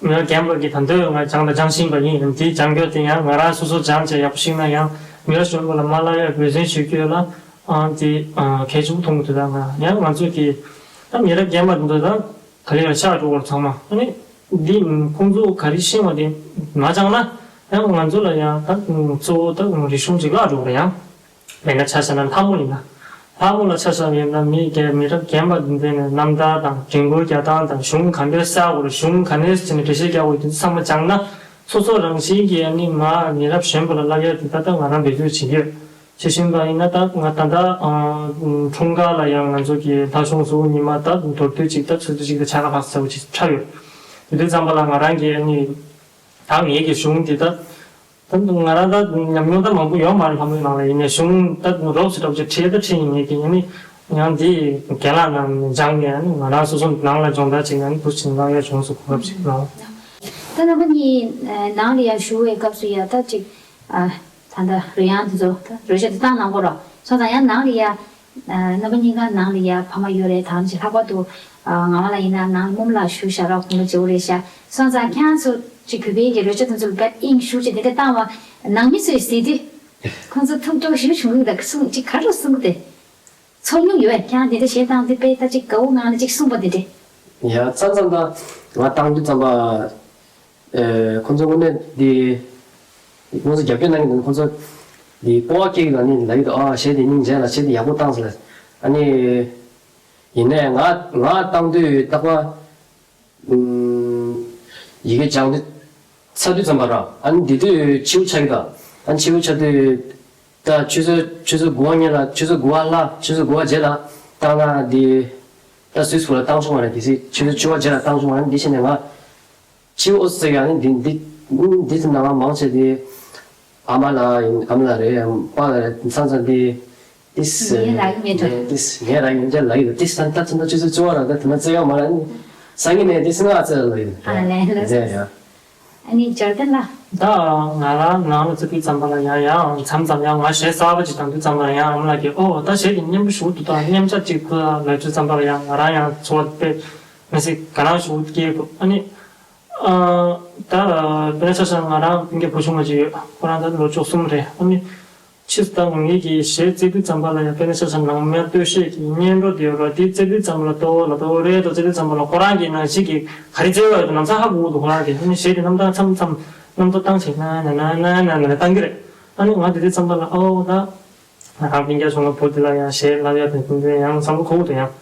མི་རབས་རྒན་པ་གི་ད་འདོད་ང་སྦྱང་ད་སྦྱང་བཞིན་པ་ཡིན། འདི་སྦྱང་རྒྱུ་དེ་ཡང་ང་རང་སོ་སོ་སྦྱང་བྱས་ཡག་པོ་ཤེས་ན་ཡང་མི་རབས་གཞོན་པ་ལ་མ་བསླབ་ཡག་འབད་བརྩོན་ཞུ་རྒྱུ་ཡོད་ལ། ཨང་དེ་ཨ་གལ་ཆེན་པོ་མཐོང་གི་འདུག་ད་ང་ཡང་ང་ཚོ་གི་ད་མི་རབས་རྒན་པ་འདི་ད་ག་ལེར་ཤར་འགྲོ་བར་ཚང་མ་ཨ་ནི་འདི་ཁོང་ཚོ་ག་རེ་ཤེས་པ་དེ་མ་སྦྱངས་ན་ཡང་ང་ཚོ་ལ་ཡང་ད་གཙོ་བོ་ད་རིག་གཞུང་ཅིག་བརླག་འགྲོ་བ་ཡང་། དཔེར་ན་ཆ་བཞག་ན་ལྷ་མོ་ཡིན་ན། ལྷ་མོ་ལ་ཆ་བཞག་ཡིན་ན་མི་རྒན་མི་རབས་རྒན་པ་འདི་ནས་རྣམ་ཐར་དང་དྲན་སྐུལ་རྒྱག་སྟངས་དང་གཞུང་ག་འདྲས་གསལ་དགོས་རེད། གཞུང་ག་འདྲས་བྱས་ནས་འགྲེལ་བཤད་རྒྱག་དགོས་དེ་ཚོ་ཚང་མ་སྦྱངས་ན་སོ་སོ་རང་བཞིན་གྱིས་ཨ་ནི་མ་མི་རབས་གཞོན་པ་ལ་བསླབ་ཡ་དེ་ད་ལྟ་ང་རང་འབད་རྩོལ་བྱེད་ཀྱི་ཡོད། ཇི་བཞིན་པ་ཡིན་ན་ད་ང་ད་ལྟ་ཨ་འཁྲུངས་སྐར་ལ་ཡང་ང་ཚོ་གི་ལྷ་གཞུང་ཟུར་ཉི་མ་ད་མདོར་བསྡུས་གཅིག་ད་ཚོད་ཚོད་གཅིག་ད་ཕྱག་ཁ་ཕག་ཚ་བོ་གཅིག་འཁྲབ་ཡོད། དེ་དུས་ཙམ་པ་ལ་ང་རང་གི་ཨ་ནི་ད་ངེད་ཀྱི་གཞུང་འདི་ད་ད་ང་རང་ད་ཉམས་མྱོང་ད་མང་པོ་ཡོད་མ་རེད། ལྷ་མོའི་ནང་ལ་ཡིན་ནའི་གཞུང་ད་རོབ་ཙམ་འདྲ་བོ་ཅིག་ཁྲིད་ད་ཁྲིད་ཡིན། ངེད་ཀྱི་ཨ་ནི་ཡང་འདི་རྒན་ལགས་རྣམས་སྦྱངས་ནས་ཨ་ནི་ང་རང་སོ་སོ་ནང་ལ་སྦྱོང་བརྡར་བྱེད་ནས་ཨ་ནི་འདུག་ཅིག་ལབ་ཡ་བྱུང་སོང་། གོ་སྐབས་ཅིག་གནང་། ད་རྣམ་པ་གཉིས་ནང་ལ་ཡ་བཞུགས་པའི་སྐབས་སུ་ཡ་ད་ཅིག་ཨ། ད་ལྟ་རོལ་དབྱངས་འདི་ཚོ་ད་རོལ་ཆ་འདི་བཏང་གནང་གོ་ར། སོང་ཙང་ཡང་ནང་ལ་ཡ་ རྣམ་པ་གཉིས་ཀ་ནང་ལ་ཡ་ཕ་མ་ཡོད་རེད། དམ་ཅིག་ལྷག་པར་དུ་ང་རང་ལ་ཡིན་ན་ནང་ལ་རྨོ་ལགས་བཞུགས་ཤག་ར། ཁོང་ལ་བརྗེ་བོ་རེད་ཤག་སོང་ཙང་ཁྱེད་རང་ཚོ་ཅིག་བོད་པའི་གི་རོལ་ཆ་དེ་ཚོ་ལ་དཔེ་དབྱིངས་ཞུགས་ཅིག་དེ་འདྲ་བཏང་བ། ནང་མི་ཚོས་གཟིགས་དུས་ཁོང་ཚོ་ཐུགས་སྤྲོ་ཞེ་པོ་བྱུང་གི་འདུག་གསུང་ཅིག་ག་རེ་གསུང་གི་འདུག་ཚོར་མྱོང་ཡོད་པས། ཁྱེད་རང་དེ་འདྲ་གཞས་བཏང་དུས་དཔེ་ད་ཅིག་དགའ་བོ་ངང་ནས་ཅིག་གསུངས་པ་དེ་འདྲ། ཡ་མཚམས་མཚམས་ད་ང་བཏང་དུས་ཙམ་པ། ཨེ། ཁོང་ཚོ་དངོས་གནས་འདི་ཁོང་ཚོ་རྒྱབ་སྐྱོར་གནང་གི་འདུག་ཁོང་ཚོ་འདི་སྤོབས་པ་སྐྱེ་གི་ལ་ནི་ལ་ཡི་དུ་ཨ་གཞས་དེ་སྙིང་རྗེ་ལ་གཞས་དེ་ཡག་པོ་བཏང་ཟེར་ལ། ཨ་ནི་ཡིན་ནའི་ང་ང་བཏང་དུས་རྟག་པ། ཨུམ། ཡི་གེ་སྦྱང་དུས་ཚར་དུས་ཙམ་པ་ར། ཨ་ནི་འདི་དུས་ཕྱི་པོ་ཆགས་ཀྱི་འདུག་ཨ་ནི་ཕྱི་པོ་ཆགས་དུས་ད་ཆུ་ཚོད་ཆུ་ཚོད་དགུ་པ་སྔོན་ལ་ཆུ་ཚོད་དགུ་པ་ལྷག་ཆུ་ཚོད་དགུ་པ་རྗེས་ལ་བཏང་ན་འདི་ད་སུས་སུ་ལ་བཏང་ཆོག་མ་རེད། དེ་སྲིད་ཆུ་ཚོད་བཅུ་པ་རྗེས་ལ་བཏང་ཆོག་མ་རེད། འདི་བྱས་ནས་ང་ཕྱི་པོ་ཟེར་ཡང་ནི་འདི་འདི་འདི་ཚོ་ནང་མང་ཆེ་འདི་ཨ་མ་ལ་ཡིན་ཨ་མ་ལ་རེད་ཡང་པཱ་ལ་རེད། མཚམས་མཚམས་འདི། ཏིས། ངའི་རང་མེད་དོ། ཏིས་ངའི་རང་ཡིན་ཅེས་ལ་ཡོད། ཏིས་ད་ད་ཚོད་ད་ཆུ་ཚོད་བཅུ་པ་ར་ད་དེ་ན་བཙལ་ཡོང་མ་ར་ནི། སང་ཉིན་ནས་ཏིས་ང་བཙལ་ལ་ཡོད། ཨ་ལས་ལ། ཟེར་ཡ། ཨ་ནི་འབྱོར་ལྡན་ལ། ད་ང་རང་ནང་ལ་ཚུད་དུས་ཙམ་པ་ལ་ཡང་ཡང་མཚམས་མཚམས་ཡང་ང་གཞས་གསར་པ་ཅིག་བཏང་དུས་ཙམ་པ་ལ་ཡང་ཨ་མ་ལགས་ཀྱིས་ཨོ་ད་གཞས་དེ་སྙན་པོ་ཞེ་པོ་འདུག་ད་མཉམ་ཆ་ཅིག་ཁུ་ལ་ལ་དུས་ཙམ་པ་ལ་ཡང་ང་རང་ཡང་ཚོར་བ་དཔེ་མི་སྲིད་དགའ་སྣང་ཞེ་པོ་སྐྱེས་འདུག་ཨ་ནི། ཨ། ད་དཔེར་ན་ཆ་བཞག་ང་རང་སྤུན་ཀྱག་བུ་ཆུང་བ་ཅིག་ཡོད། ཁོ་རང་ད་ལོ་བཅུ་གསུམ་རེད། ཨ་ནི། ཕྱིས་སུ་ད་ངེད་ཀྱིས་གཞས་བརྩི་དུས་ཙམ་པ་ལ་ཡང་དཔེར་ན་ཆ་བཞག་ནང་མའི་སྟོད་གཞས་ཀྱི་སྙན་སྒྲོག་དེ་ཡོད་ར། དེ་བརྩི་དུས་ཙམ་ལ་ཏོ་ལ་ཏོ་རེད་དོ་བརྩི་དུས་ཙམ་པ་ལ་ཁོ་རང་གིས་ནང་བཞིན་གྱི་ག་རེ་བརྩི་བ་ཡོད་དོ་ནམ་ཚ་ཧ་གོ་གི་འདུག་ཁོ་རང་གིས་ཨ་ནི་གཞས་དེ་རྣམ་ཐར་མཚམས་མཚམས་རྣམ་རྟོག་བཏང་བྱས་ན་ན་ན་ན་ན་ན་བཏང་གི་རེད། ཨ་ནི་ང་དེ་དུས་ཙམ་པ་ལ་ཨོ་ད། ང་རང་སྤུན་ཀྱག་ཆུང་བ་བུ་དེ་ལ་ཡང་གཞས་བསླབ་ཡ་དེ་དེ་འདྲ་ཡང་བསམ་བློ་འཁོར་གི་འདུག་ཡང་།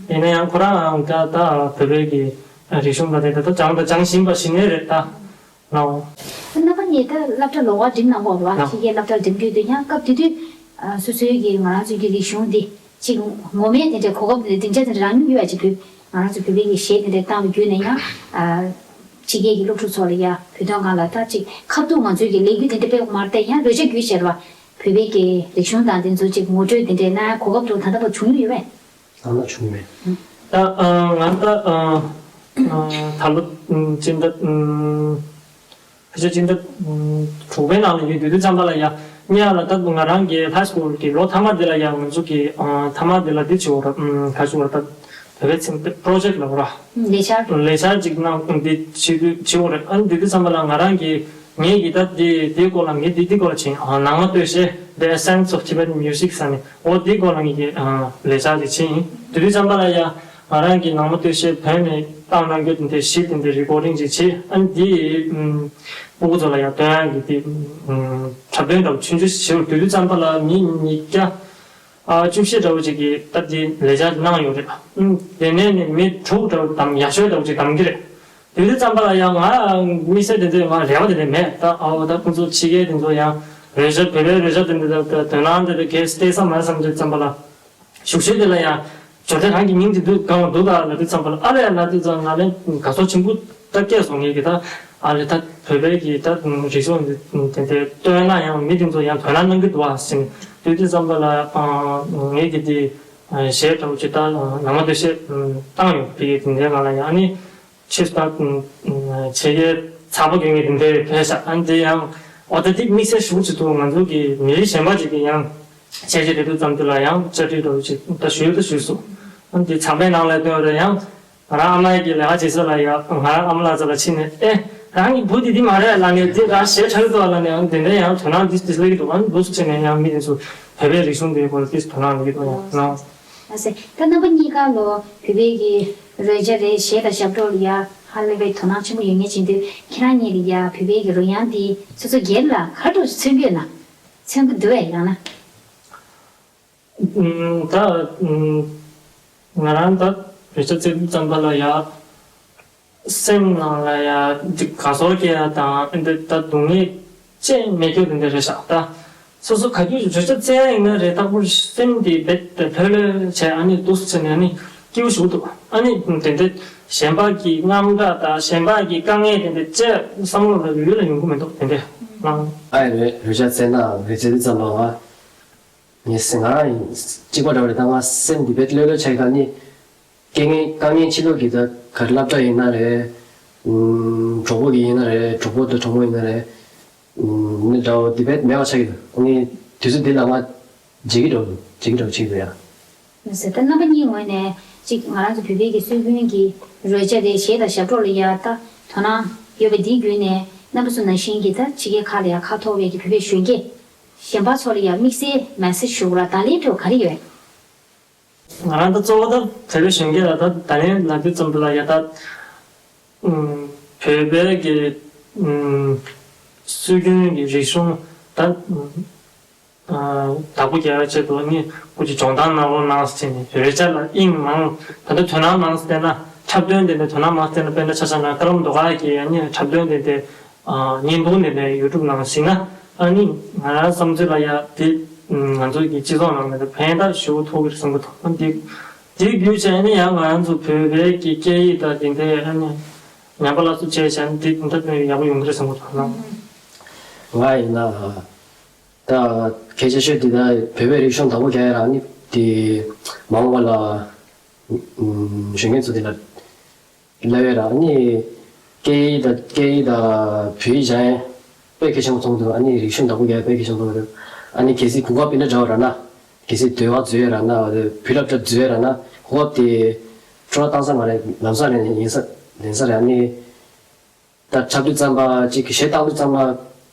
ཡིན་ན་ཡང་ཁོ་རང་ད་ད་བོད་པའི་གི་རིག་གཞུང་ལ་དེ་ད་ད་སྦྱང་ད་སྦྱང་བཞིན་པ་ཞིག་ནས་རེད་ད། ལའོ། རྣམ་པ་གཉིས་ད་སློབ་གྲྭ་ལོགས་ཀ་འགྲིམ་གནང་གོ་རེད་བ། ལའོ། ཕྱི་རྒྱལ་སློབ་གྲྭ་འགྲིམ་རྒྱུ་དེ་ཡང་སྐབས་དེ་དུས་སོ་སོའི་གི་ང་རང་ཚོའི་གི་རིག་གཞུང་འདི་ཅིག་ངོ་མས་དེ་འདྲའི་གོ་སྐབས་དེ་སྡིངས་ཆ་དེ་འདྲ་རག་མྱོང་ཡོད་པ་ཅིག་བུ་ང་རང་ཚོ་བོད་པའི་གི་གཞས་དེ་འདྲ་བཏང་བའི་བརྒྱུད་ནས་ཡང་ཕྱི་རྒྱལ་གི་སློབ་ཕྲུག་ཚོ་ལ་ཡ་བོད་དོན་སྒང་ལ་ད་ཅིག་ཁ་ཐུག་ང་ཚོའི་གི་ལས་འགུལ་དེ་འདྲ་སྤེལ་དགོས་མ་རེད་དེ་ཡང་རོལ་ཆ་བརྒྱུད་བྱས་རེད་བ། བོད་པའི་གི་རིག་གཞུང་དང་དེ་ཚོ་ཅིག་ངོ་སྤྲོད་དེ་འདྲའི་གནང་གོ་སྐབས་དུ་ད་ལྟ་བར་བྱུང་ཡོད་པས། ད་ལྟ་བྱུང་མེད། ད་ཨ་ང་ད་ཨ་ཨ་ད་ལོ་ཨ་སྤྱི་ཟླ་ཨ་ཕལ་ཆེར་སྤྱི་ཟླ་ཨ་དྲུག་པའི་ནང་ལ་ཡོད་དུས་དུས་ཙམ་པ་ལ་ཡ་ཉེ་ཡ་ལ་ད་ང་རང་གི་ཧའི་སི་ཀུལ་གི་ལོ་མཐའ་མ་དེ་ལ་ཡ་ང་ཚོ་གི་ཨ་མཐའ་མ་དེ་ལ་འདི་བྱེད་འོ་ར་ཨ་ཁ་ཤུ་བ་ད་བོད་པའི་ཚིག་པོ་རོ་ཇེག་ལ་འོ་ར། ལས་འཆར། ལས་འཆར་ཅིག་གནང་འདི་བྱེད་དུས་བྱེད་འོ་ར། ཨ་ནི་འདི་དུས་ཙམ་པ་ལ་ང་རང་གི་ངས་ཀྱི་ད་དེ་དེའི་སྐོར་ལ་ངས་དེ་དེའི་སྐོར་ལ་བྱིན། ཨ་ནང་མ་སྟོད་གཞས་The Essence of Tibetan Music ཟེར་ནས་འོ་དེའི་སྐོར་ལ་ངས་ཀྱི་ཨ་ལས་འཆར་ཅིག་བྱིན་ཡིན། དེ་དུས་ཙམ་པ་ལ་ཡ་ང་རང་གི་ནང་མ་སྟོད་གཞས་བོད་ནས་བཏང་གནང་རྒྱུ་དེ་འདྲའི་གཞས་དེ་འདྲའི་རི་ཀོར་ཌིང་ཅིག་བྱེད། ཨ་ནི་དེ་ཨུམ་སྤུ་གུ་ཚོ་ལ་ཡ་སྟོན་ཡག་གི་དེ་ཨུམ་འཁྲབ་སྟོན་འདྲ་བོ་ཆུང་ཆུང་ཞིག་བྱེད། དེ་དུས་ཙམ་པ་ལ་མི་ཉིས་བརྒྱ། ཨ་བཅུ་བཞི་འདྲ་བོ་ཅིག་གིས་ད་དེ་ལས་འཆར་གནང་ཡོད་རེད། ཨུམ་དེ་ནས་ནི་མི་དྲུག་འདྲ་བོ་དམ་ཡག་ཤོས་འདྲ་བོ་ཅིག་དམ་གྱི་རེད། དེ་དུས་ཙམ་པ་ལ་ཡང་ང་དམིགས་བསལ་དེ་ཚོའི་ང་རེ་བ་དེ་འདྲ་མེད། ད་ཨའོ་ད་ཁོང་ཚོ་ཕྱི་རྒྱལ་དེ་ཚོ་ཡང་རོལ་ཆ་བོད་པའི་རོལ་ཆ་དེ་འདྲ་ད་དོན་སྣང་དེ་འདྲ་གས་བལྟས་ས་མ་བསམ་དུས་ཙམ་པ་ལ་ཞུགས་ཤོས་དེ་ལ་ཡང་ཇོ་ཐེ་རང་གི་མིང་དེ་དུས་གང་བ་འདུག་ད་ལ་དུས་ཙམ་པ་ལ་ཨ་ལས་ལ་དུས་ཙམ་ང་ལས་དགའ་ཚོར་ཆེན་པོ་ད་སྐྱེས་སོང་། ངེད་ཀྱི་ད་ཨ་ལས་ད་བོད་པའི་གི་ད་རིག་གཞུང་འདི་དེ་འདྲ་སྟོན་ན་ཡང་མི་དེ་ཚོ་ཡང་དོ་སྣང་གནང་གི་འདུག་ཨ་ཟེར་ནས་དུས་དུས་ཙམ་པ་ལ་ངེད་ཀྱི་དེ་གཞས་འདྲ་བོ་ཅིག་ད་ནང་མ་དེ་བཤད་བཏང་ཡོང་བི་གི་དེ་འདྲའི་ང་ལ་ཡང་ཨ་ནི་ཕྱིས་ད་ཆེ་གེ་ཚ་པོ་གི་ངེད་དེ་འདྲའི་ཕེབས་ཤག་ཨ་ནི་དེ་ཡང་ཨོ་ད་དེ་དམིགས་བསལ་ཞུ་ཅིག་འདུག་ང་ཚོ་གི་མི་རིགས་གཞན་པ་ཅིག་གི་ཡང་ཆེ་གེ་དེ་དུས་ཙམ་དུ་ལ་ཡང་བཅར་འདྲི་འདྲ་བོ་ཅིག་ད་ཞུས་ད་ཞུས་སོང་། ཨ་ནི་དེ་ཚང་མའི་ནང་ལ་སྟོན་རེ་ཡང་། ང་རང་ཨ་མ་ཡི་གི་ལས་ཀ་བྱེད་ས་ལ་ཡ་ང་རང་ཨ་མ་ལགས་ཚོ་ལ་ཕྱིན་ནས་ཨེ་རང་གི་བུ་འདི་འདི་མ་རེད་ལབ་ནས་འདི་རང་ཞེ་དྲག་འདུག་ལབ་ནས་ཨང་དེ་འདྲ་ཡང་དོ་སྣང་འདི་འདི་སླེབས་ཀྱི་འདུག་ཨ་ནི་འདུག་སུ་ཕྱིན་ནས་ཡང་མི་དེ་ཚོ་བོད་པའི་རིག་གཞུང་འདིའི་སྐོར་ལ་ཏིས་དོ་སྣང་ལེན་གྱི་འདུག་ཡང་ན། ཨ་ཟེ་ད་རྣམ་པ་གཉིས་ཀ་ལོ་བོད་པའི་གི་རོལ་ཆ་རེད་གཞས་དང་ཞབས་བྲོ་ལ་ཡ་ཧ་ལས་པའི་དོ་སྣང་ཆེན་པོ་ཡོད་ངེས་བྱེད་དུས་ཁྱེད་རང་གཉིས་ལ་ཡ་བོད་པའི་གི་རོལ་དབྱངས་འདི་སོ་སོ་སྒེར་ལ་ག་འདྲ་མཚོན་གྱི་ཡོད་ན། མཚོན་གྱི་འདུག་བས་ཡང་ན། ད་ང་རང་ད་རོལ་ཆ་རྩེད་ཙམ་པ་ལ་ཡ་སེམས་ནང་ལ་ཡ་འདི་དགའ་ཚོར་སྐྱེ་ཡ་དང་འདི་ད་སྡུག་བསྔལ་ཅེས་མེད་རྒྱུ་དེ་འདྲ་རེད་ཤག་ད་སོ་སོ་ག་དུས་རོལ་ཆ་རྩེ་ཡ་ཡིན་ན་རེད་ད་པུར་སེམས་འདི་རྦད་དེ་ལྷོད་ལྷོད་བྱས་ཨ་ནི་འདུག་སེ་བྱས་ནས་ཨ་ནི་སྐྱིད་པོ་ཞིག་འདུག་ཨ་ནི་དེ་འདྲ་གཞན་པ་གི་དངངས་སྐྲག་དང་གཞན་པ་གི་དཀའ་ངལ་དེ་འདྲ་ཅེས་བསམ་བློ་ལ་ཡུལ་ལ་ཡོང་གི་མི་འདུག་དེ་འདྲ་ལང་། ཨ་ཡ་རེད་རོལ་ཆ་རྩེ་ན་རེད་རྩེ་དུས་ཙམ་པ་བ། ངས་ང་ཡིན་གཅིག་པ་འདྲ་བ་རེད་ད། ང་སེམས་འདི་བེད་ལོས་ལོས་ཆགས་ཀྱི་ད་ནི། དཀའ་ངལ་དཀའ་ངལ་ཕྱི་ལོགས་ཀྱི་ད་ག་རེ་སློབ་གྲྭ་ཡིན་ན་རེད། གྲོགས་པོ་གི་ཡིན་ན་རེད། གྲོགས་པོ་དང་གྲོགས་མོ་ཡིན་ན་རེད། ནི་འདྲ་བོ་འདི་བེད་མེད་པ་ཆགས་ཀྱི་འདུག་ངས་དུས་ཚོད་འདི་ལ་ང་བརྗེད་ཀྱི་འགྲོ་འདུག་བརྗེད་ཀྱི་འགྲོ་བྱེད་ཀྱི་འདུག་ཡ། ཟེར། ད་རྣམ་པ་གཉིས་ངོས་ནས་གཅིག་ང་རང་ཚོ་བོད་པའི་གི་སྲོལ་རྒྱུན་གྱི་རོལ་ཆ་དེ་གཞས་དང་ཞབས་བྲོ་ལ་ཡ་ད་དོ་སྣང་ཡོད་པ་འདིའི་བརྒྱུད་ནས་རྣམ་པ་ཚོ་ནང་བཞིན་གྱི་ད་ཕྱི་རྒྱལ་ཁག་ལ་ཡ་ཁ་ཐོར་བའི་གི་བོད་པའི་གཞོན་སྐྱེས་གཞན་པ་ཚོ་ལ་ཡ་དམིགས་བསལ་མེ་སེ་ཇི་ཞུ་བ་ལ་ད་ལན་ཐོག་ག་རེ་ཡོད། ང་རང་ད་གཙོ་བོ་ད་བོད་པའི་གཞོན་སྐྱེས་ལ་ད་ད་ལན་ལབ་དུས་ཙམ་པ་ལ་ཡ་ད་ཨུམ་བོད་པའི་གི་ཨུམ་སྲོལ་རྒྱུན་གྱི་རིག་གཞུང་ད་ཨུམ་ཨ་བདག་པོ་རྒྱག་ཡག་ཆེད་དུ་ནི་སྐུ་མཁྱེན་སྦྱོང་བརྡར་གནང་རོགས་གནང་ཟེར་ནས་རོལ་ཆ་ལ་དབྱིངས་མང་ད་ལྟ་དོ་སྣང་མང་བསྟན་ན་འཁྲབ་སྟོན་དེ་འདྲ་དོ་སྣང་མང་བསྟན་ན། དཔེར་ན་ཆ་བཞག་ན་ཀ་ལམ་ཟློས་གར་གྱི་ཨ་ནི་འཁྲབ་སྟོན་དེ་འདྲ་ཨ་བརྙན་ཐུང་དེ་འདྲ་ཡུ་ཊུབ་ནང་གཟིགས་ན། ཨ་ནི་ང་རང་བསམ་ཚུལ་ལ་ཡ་དེ་ང་ཚོ་གི་སྤྱི་ཚོགས་ནང་ལ་ཕན་ཐོགས་ཞེ་པོ་ཐོགས་ཀྱི་རེད་བསམ་གྱི་འདུག་དེ་དེ་བརྒྱུད་བྱས་ནས་ཡང་ང་རང་ཚོ་བོད་པའི་གི་སྐད་ཡིག་དང་དེ་འདྲའི་ཨ་ནི་ཉམས་པ་སླར་གསོ་བྱས་བྱས་ནས་དེ་དེ་འདྲ་ཡག་པོ་ཡོང་གི་རེད་བསམ་གྱི་འདུག་ང་ཡིན་ན། ད་གལ་ཆེ་ཤོས་འདི་ད་བོད་པའི་རིག་གཞུང་བདག་པོ་རྒྱག་ཡ་རང་ནི་དེ་མ་འོངས་པ་ལ་གཞོན་སྐྱེས་ཚོ་དེ་ལ་བསླབ་ཡ་རང་ནི་སྐད་ཡིག་དང་སྐད་ཡིག་དང་བོད་ཡིག་སྦྱང་ཡ་དཔེ་གལ་ཆེན་པོ་མཐོང་འདུག་ཨ་ནི་རིག་གཞུང་བདག་པོ་རྒྱག་ཡ་དཔེ་གལ་ཆེན་པོ་མཐོང་འདུག་ཨ་ནི་གལ་སྲིད་གོ་སྐབས་དཔེ་འདྲ་འདྲ་བ་རག་ན་གལ་སྲིད་ཟློས་གར་འཛུལ་ཡ་རག་ན་བོད་སློབ་གྲྭ་འཛུལ་ཡ་རག་ན་གོ་སྐབས་དེ་སྤྲོ་བ་བཏང་ས་མ་རེད། ལམ་སང་རེད། ཡིན་ས་ལེན་ས་རེད། ཨ་ནི། ད་འཁྲབ་དུས་ཙམ་པ་གཅིག་གི་གཞས་བཏང་དུས་ཙམ་པ་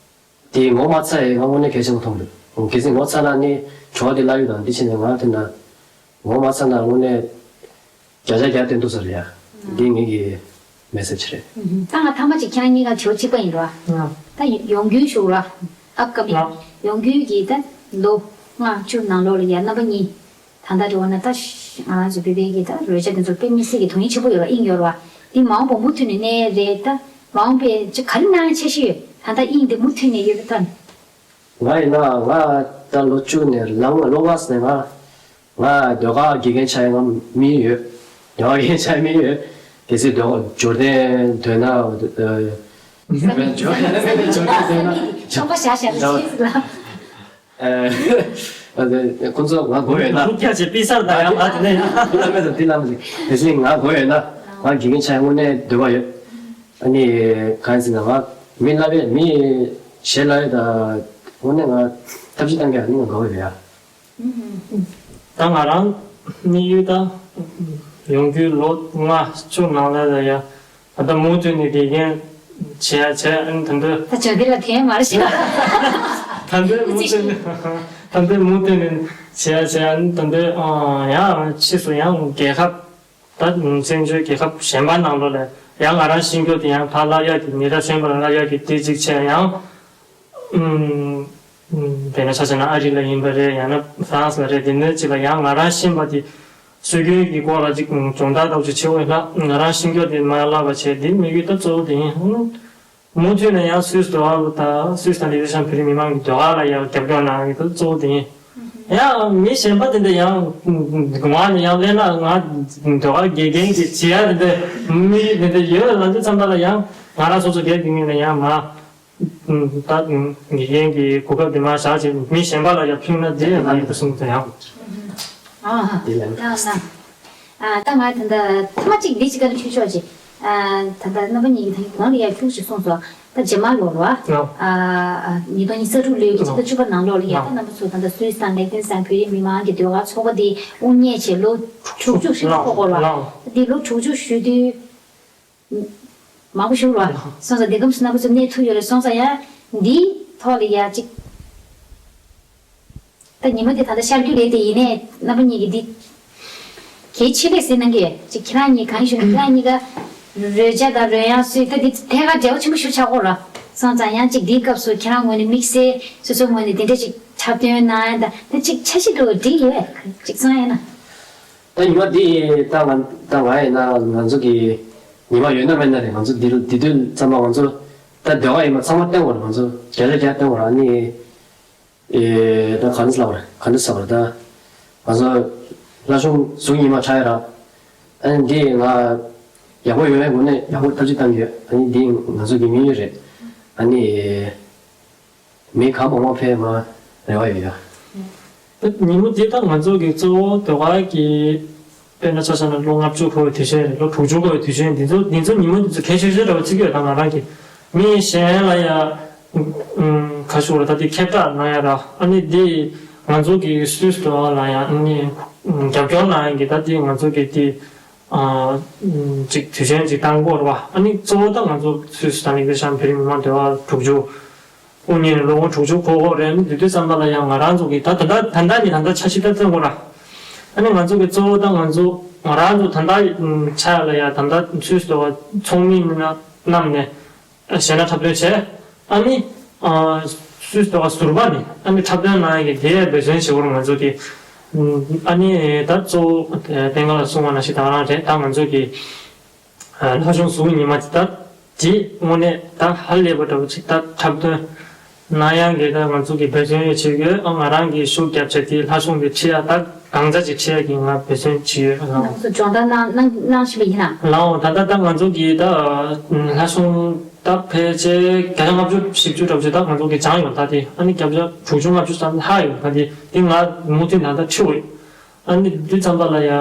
དེ་ངོ་མ་ཚ་ཡས་ང་དངོས་གནས་གལ་ཆེན་པོ་མཐོང་འདུག་གལ་སྲིད་ངོ་ཚ་ན་ནི་བྲོ་བ་དེ་བརླག་ཡོད་དང་འདི་བྱས་ནས་ང་དེ་འདྲ་ངོ་མ་ཚ་ན་དངོས་གནས་བརྒྱ་ཆ་བརྒྱ་བསྟན་འདུག་ཟེར་ཡ། འདི་ངེད་ཀྱི་མེ་སེ་ཇི་རེད། ད་ང་ཐ་མ་གཅིག་ཁྱེད་རང་གཉིས་ཀ་དྲི་བ་གཅིག་པ་ཡིན་རོ། ད་ཡོང་རྒྱུའི་ཞུགས་ར། ཨབ་ཀ་མིང་ཡོང་རྒྱུའི་གི་ད་ལོ་ལྔ་བཅུ་ནང་ལོགས་ལ་ཡ་རྣམ་པ་གཉིས། ད་ལྟ་འགྲོ་བ་ན་ད་ང་རང་ཚོ་བོད་པའི་གི་ད་རོལ་ཆ་དེ་ཚོར་དཔེ་མི་སྲིད་ཀྱི་དོན་སྙིང་ཆེན་པོ་ཡོད་ར་དབྱིངས་ཡོད་ར་བ། འདི་མ་འོངས་པ་མུ་མཐུད་ནས་གནས་རེད་ད། མ་འོངས་པའི་ཅི་ག་རེ་གནང་འཆར་གཞི་ཡོད། ད་ལྟ་དབྱིངས་འདི་མུ་མཐུད་ནས་ཡོད་པའི་ཐོག་ནས། ང་ཡིན་ན་ང་ད་ལོ་བཅུ་ནས་ལམ་ལོ་ལྔ་ནས་ང་ང་ཟློས་གར་དགེ་རྒན་ཆགས་ཡ་ང་མིན་ཡོད། ཟློས་གར་དགེ་རྒན་ཆགས་ཡ་མིན་ཡོད། གལ་སྲིད་ཟློས་གར་འབྱོར་ལྡན་འདོད་ན་འབྱོར་ལྡན་འདོད་ན་ཆོག་པ་བཞག་བཞག་ན་ཤེས་ལ། ཁོང་ཚོ་ང་དགོས་ཡོད་ན། ལུག་རྒྱག་བྱེད་པི་སར་དང་ཡང་ང་དེ་ནས་ཡང་། འདི་ལ་མེད་དང་འདི་ལ་མེད་དེ་བཞིན་ང་དགོས་ཡོད་ན་ང་དགེ་རྒན་ཆགས་དངོས་གནས་འདོད་པ་ཡོད། ཨ་ནི་གང་ཡིན་ཟེར་ན་ང་མི་བསླབ་ཡས་མི་གཞས་བསླབ་ཡས་དང་དངོས་གནས་ང་ཐབས་ཤེས་བཏང་གི་ཨ་ནི་ང་དགའ་བོ་ཡོད་ཡ། ད་ང་རང་དམིགས་ཡུལ་ད་ཡོང་རྒྱུའི་ལོ་ལྔ་བཅུ་ནང་ལ་ལ་ཡ། ད་ལྟ་མུ་མཐུད་ནས་དགེ་རྒན་བྱས་བྱས་ཨ་ནི་ད་འདོད། ད་བྱ་འདི་ལ་དེ་མ་རེད་ཤག་ད་འདོད་མུ་མཐུད་ནས་ད་འདོད་མུ་མཐུད་ནས་བྱས་བྱས་ཨ་ནི་ད་འདོད་ཡང་ཕྱིས་སུ་ཡང་རྒྱལ་ཁབ་ད་བཙན་བྱོལ་རྒྱལ་ཁབ་གཞན་པ་ནང་ལོགས་ལ་ཡང་ང་རང་ཤེས་རྒྱུ་དེ་ཡང་ཕར་བསླབ་ཡག་གི་མི་རབས་གཞོན་པ་ལ་བསླབ་ཡག་གི་དེ་གཅིག་བྱས་ཡང་། དཔེར་ན་ཆ་བཞག་ན་ཨ་རི་ལ་ཡིན་པ་རེད། ཡང་ན་ཧྥ་རན་སི་ལ་རེད། དེ་འདྲ་ཅིག་ལ་ཡང་ང་རང་ཤེས་པ་དེ་སྲོལ་རྒྱུན་གྱི་སྐོར་ལ་ཅིག་སྦྱོང་བརྡར་ལྟ་བུ་ཅིག་བྱེད་འོས་ལ་ང་རང་ཤེས་རྒྱུ་དེ་མ་བསླབ་པ་བྱས་དེ་དམིགས་ཡུལ་ད་གཙོ་བོ་དེ་ཡིན། མུ་མཐུད་ནས་ཡང་སུད་སི་འགྲོ་བ་དང་སུད་སི་དང་ལི་ཏེ་ཤང་བོད་རིགས་མི་མང་གི་ཟློས་གར་ལ་ཡང་རྒྱབ་སྐྱོར་གནང་ཡོད་ད་གཙོ་བོ་དེ་ཡིན། ཡང་མི་གཞན་པ་དེ་འདྲ་ཡང་ངོ་ནས་ཡང་གླེང་ན་ང་ཟློས་གར་དགེ་རྒན་གྱི་བྱེད་ཡ་དེ་འདྲ་མི་དེ་འདྲ་ཡོད་ལབ་དུས་ཙམ་པ་ལ་ཡང་ང་རང་སོ་སོ་དགེ་རྒན་ཡིན་ན་ཡང་མ། ད་དགེ་རྒན་གྱི་གོ་སྐབས་དེ་མར་བཞག་བྱས་མི་གཞན་པ་ལ་ཡང་ཕུལ་ན་དེ་ལ་ཡག་པོ་གསུངས་ཏེ་ཡང་། ཨ་དེ་ལ་ཡང་། ད་ང་ད་ང་ད་ལྟ་ཐ་མ་གཅིག་འདི་གཅིག་བཀའ་འདྲི་ཞུ་ཆོག་ཅིག་ཨ་ད་ལྟ་རྣམ་པ་གཉིས་ཀྱིས་ད་གོང་ལ་ཡང་ཁྱུག་ཅིག་གསུངས་སོང་། ད་རྗེས་མ་ལོ་ལ་ཨ་ཨ་ཉིས་སྟོང་ཉི་ཤུ་རྩ་དྲུག་ལོའི་གི་ཕྱི་ཟླ་བཅུ་པ་ནང་ལོགས་ལ་ཡང་ད་རྣམ་པ་ཚོ་ད་ལྟ་སུད་སི་དང་ལིག་ཏེན་སི་ཏན་བོད་རིགས་མི་མང་གི་ཟློས་གར་ཚོགས་པ་འདི་དབུ་བརྙེས་བྱས་ལོ་དྲུག་ཅུ་ཞིག་འཁོར་སྐོར་ལ་འདི་ལོ་དྲུག་ཅུ་ཞུ་དུས། མང་པོ་ཞུ་རོགས། སོང་ཙང་འདི་གམ་སུ་རྣམ་པ་ཚོ་གནས་ཐུབ་ཡོད་རེད། སོང་ཙང་ཡ་འདིའི་ཐོག་ལ་ཡ་གཅིག་ད་ཉི་མ་དེ་ད་ལྟ་ཤར་རྒྱུ་རེད་དེ་ཡིན་ནའི་རྣམ་པ་གཉིས་ཀྱིས་འདི་གལ་ཆེ་ལས་ཟེར་གནང་གི་ཡོད། གཅིག་ཁྱེད་རང་གཉིས་གང་ཞུ་ན་ཁྱེད་རང་གཉིས་ཀ་རོལ་ཆ་དང་རོལ་དབྱངས་སུས་ད་འདི་ཐད་ཀར་འབྲེལ་བ་ཆེན་པོ་ཞིག་ཆགས་ཀྱི་ཡོད་རེད། སོང་ཙང་ཡང་གཅིག་འདིའི་སྐབས་སུ་ཁྱེད་རང་ངོས་ནས་དམིགས་བསལ་སོ་སོའི་ངོས་ནས་འདི་འདྲ་ཞིག་འཁྲབ་སྟོན་གནང་ཡ་ད་ད་གཅིག་འཆར་གཞི་འདྲ་བོ་འགྲིག་ཡོད་གཅིག་གསུང་ཡ་ན། ད་ཉི་མ་འདི་ད་ང་ད་ང་ཡིན་ན་ང་ཚོ་གི་ཉི་མ་ཡོད་ན་མེད་ན་རེད། ང་ཚོ་འདི་འདི་དུས་ཚང་མ་ང་ཚོ་ད་ཟློས་གར་ཡིན་པ་ཚང་མ་བསྟན་དགོས་རེད། ང་ཚོ་བརྒྱ་ཆ་བརྒྱ་བསྟན་དགོས་རེད། ཨ་ནི་ཨེ་ད་ག་འདྲ་ཟེར་བ་རེད། ག་འདྲ་ཟེར་བ་རེད། ད་ང་ཚོ་བླ་ཆུང་གཟུགས་ཉི་མ་ཆགས་ཡ་ར། ཨ་ནི་འདི་ང་ཡག་པོ་ཡོང་ཡ་དངོས་གནས་ཡག་པོ་ཐབས་ཤེས་བཏང་གི་ཡོད། ཨ་ནི་འདི་ང་ཚོ་གི་དམིགས་ཡུལ་རེད། ཨ་ནི། མི་གང་མང་མང་ཕེབས་མ་རེ་བ་ཡོད་ཡ། ད་ཉིན་མོ་འདི་ད་ང་ཚོ་གི་གཙོ་བོ་ཟློས་གར་གྱི་དཔེར་ན་ཆ་བཞག་ན་ལོ་ལྔ་བཅུ་འཁོར་བའི་དུས་ཆེན་རེད། ལོ་དྲུག་ཅུ་འཁོར་བའི་དུས་ཆེན་འདི་ཚོ་འདི་ཚོ་ཉིན་མོ་འདི་ཚོ་གལ་ཆེ་ཤོས་འདྲ་བོ་བརྩི་གི་ཡོད། ད་ང་རང་གི་མི་གཞན་ལ་ཡ་ཨུམ་ག་ཞུ་བ་ད་འདི་ཁྱབ་བསྒྲགས་གནང་ཡ་ར། ཨ་ནི་འདི་ ང་ཚོ་གི་སུད་སི་འགྲོ་བ་ལ་ཡང་ཨ་ནི་རྒྱབ་སྐྱོར་གནང་ཡག་གི་ད་དེ་ང་ཚོ་གི་དེ་ཨ་ཅིག་དུས་ཆེན་ཅིག་བཏང་དགོས་རེད་བ། ཨ་ནི་གཙོ་བོ་ད་ང་ཚོ་སུད་སི་དང་ལིག་ཏེ་ཤན་བོད་རིགས་མི་མང་འབྲེལ་བ་དྲུག་ཅུ་དབུ་བརྙེས་ནས་ལོ་ངོ་དྲུག་ཅུ་འཁོར་གྱི་ཡོད་རེད། ཨ་ནི་དེ་དུས་ཙམ་པ་ལ་ཡང་ང་རང་ཚོ་གི་ད་ད་ལྟ་ད་ལྟ་ནི་ད་ལྟ་འཆར་གཞི་ད་བཏོན་དགོས་ར། ཨ་ནི་ང་ཚོ་གི་གཙོ་བོ་ད་ང་ཚོ་ང་རང་ཚོ་ད་ལྟ་ཆ་ལ་ཡང་ད་ལྟ་སུད་སི་འགྲོ་བ་ཚོགས་མི་རྣམས་ནས། གཞས་སྣ་འཁྲབ་སྟོན་བྱས། ཨ་ནི། ཨ། སུད་སི་འགྲོ་བ་ཟུར་པ་ནས་ཨ་ནི་འཁྲབ་སྟོན་གནང་ཡག་གི་དེ་འབད་བརྩོན་བྱེད་དགོས་རེད་ང་ཚོ་གི། ཨ་ནི་ད་གཙོ་བོ་བསྟན་དགའ་ལགས་གསུངས་པ་ནང་བཞིན་ད་རང་རེད། ད་ང་ཚོ་གི་ལྷ་གཞུང་གཟུགས་ཉི་མ་དེ་ད་དེ་དངོས་གནས་ད་ཧ་ལས་པ་འདྲ་པོ་ཅིག་ད་འཁྲབ་སྟོན་གནང་ཡག་གི་ད་ང་ཚོ་གི་འབད་བརྩོན་ཡོད་བྱེད་ཀྱི་ཡོད། ཨ་ང་རང་གི་ཤུགས་རྒྱབ་བྱས་དེ་ལྷ་གཞུང་དེ་ཁྲིད་ཡག་ད་གང་ཙམ་ཅིག་ཁྲིད་ཡག་གི་ང་འབད་བརྩོན་བྱེད་ཀྱི་ཡོད། ང་ཚོ་སྦྱོང་བརྡར་གནང་གནང་གནང་བཞིན་པ་ཡིན་ན། ལའོ། ད་ལྟ་ད་ང་ཚོ་གི་ད་ལྷ་གཞུང་ད་ཕལ་ཆེར་བརྒྱ་ཆ་ལྔ་བཅུ་བཞི་བཅུ་འདྲ་པོ་ཅིག་ད་ང་ཚོ་གི་སྦྱངས་ཡོད། ད་དེ་ཨ་ནི་བརྒྱ་ཆ་དྲུག་ཅུ་ལྔ་བཅུ་ཙམ་ལྷག་ཡོད། ད་དེ་དེ་ང་མུ་མཐུད་ད་ལྟ་ཁྲིད་ཡོད། ཨ་ནི་དུས་ཙམ་པ་ལ་ཡ་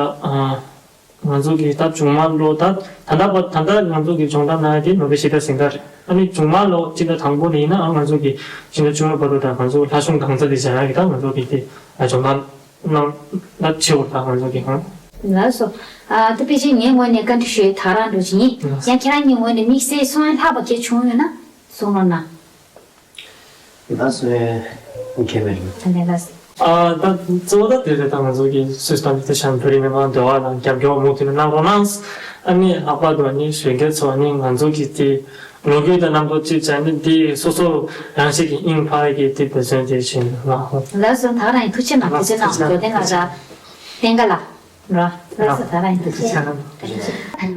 ང་ཚོ་གི་ད་མཇུག་མ་ལོ་ད་ད་ལྟ་བ་ད་ལྟ་ང་ཚོ་གི་སྦྱོང་བརྡར་གནང་ཡག་དེ་ནོ་བེལ་ཞི་བདེ་གཟེངས་རྟགས་རེད། ཨ་ནི་མཇུག་མ་ལོ་སྤྱི་ཟླ་དང་པོ་ནས་ཡིན་ན་ཨ་ང་ཚོ་གི་ཕྱི་ཟླ་བཅུ་པ་བར་དུ་ད་ང་ཚོ་ལྷ་གཞུང་གང་ཙམ་དེ་སྦྱང་ཡག་གི་ད་ང་ཚོ་གི་དེ་སྦྱོང་བརྡར། ནང་ལ་ཆེ་བོ་དང་ང་ཚོ་གི་ཧང་། ལགས་སོ། ཨ་ད་ཕལ་ཆེར་ངའི་ངོས་ནས་བཀའ་འདྲི་ཞུ་ཡས་ད་རང་འགྲོ་བཞིན་ཡིན། ལགས་སོ། ཡང་ཁྱེད་རང་གི་ངོས་ནས་དམིགས་བསལ་གསུང་ཡ་ལྷག་པ་གལ་བྱུང་ཡོད་ན་གསུང་རོགས་གནང་། ལགས་སོ། ཁྱེད་མེད་རེད། ད་ནས་ལགས་སོ། ཨ་ད་གཙོ་བོ་ད་དེ་རེད། ད་ང་ཚོ་གི་སུད་སི་དང་ལིག་ཏེ་ཤན་བོད་རིགས་མི་མང་འབྲེལ་བ་ལ་རྒྱབ་སྐྱོར་མུ་མཐུད་ནས་གནང་རོགས་གནང་། ཨ་ནི་ལྷག་པར་དུ་ཨ་ནི་གཞོན་སྐྱེས་ཚོ་ཨ་ནི་ང་ཚོ་གི་དེ། ལོ་རྒྱུས་དང་རྣམ་རྟོག་ཅིག་བྱས་ནས་འདི་སོ་སོ་རང་བཞིན་གྱི་དབྱིངས་འཕར་གྱི་འདི་འབད་བརྩོན་དེ་བྱེད་ལ། ལགས་སོ། ད་རང་ཡིན། ཐུགས་རྗེ་གནང་། ཐུགས་རྗེ་གནང་། རྡོ་བརྟན་ལགས་ར། བསྟན་དགའ་ལགས་ར། ལགས་སོ། ད་རང་ཡིན། ཐུགས་རྗེ་གནང་།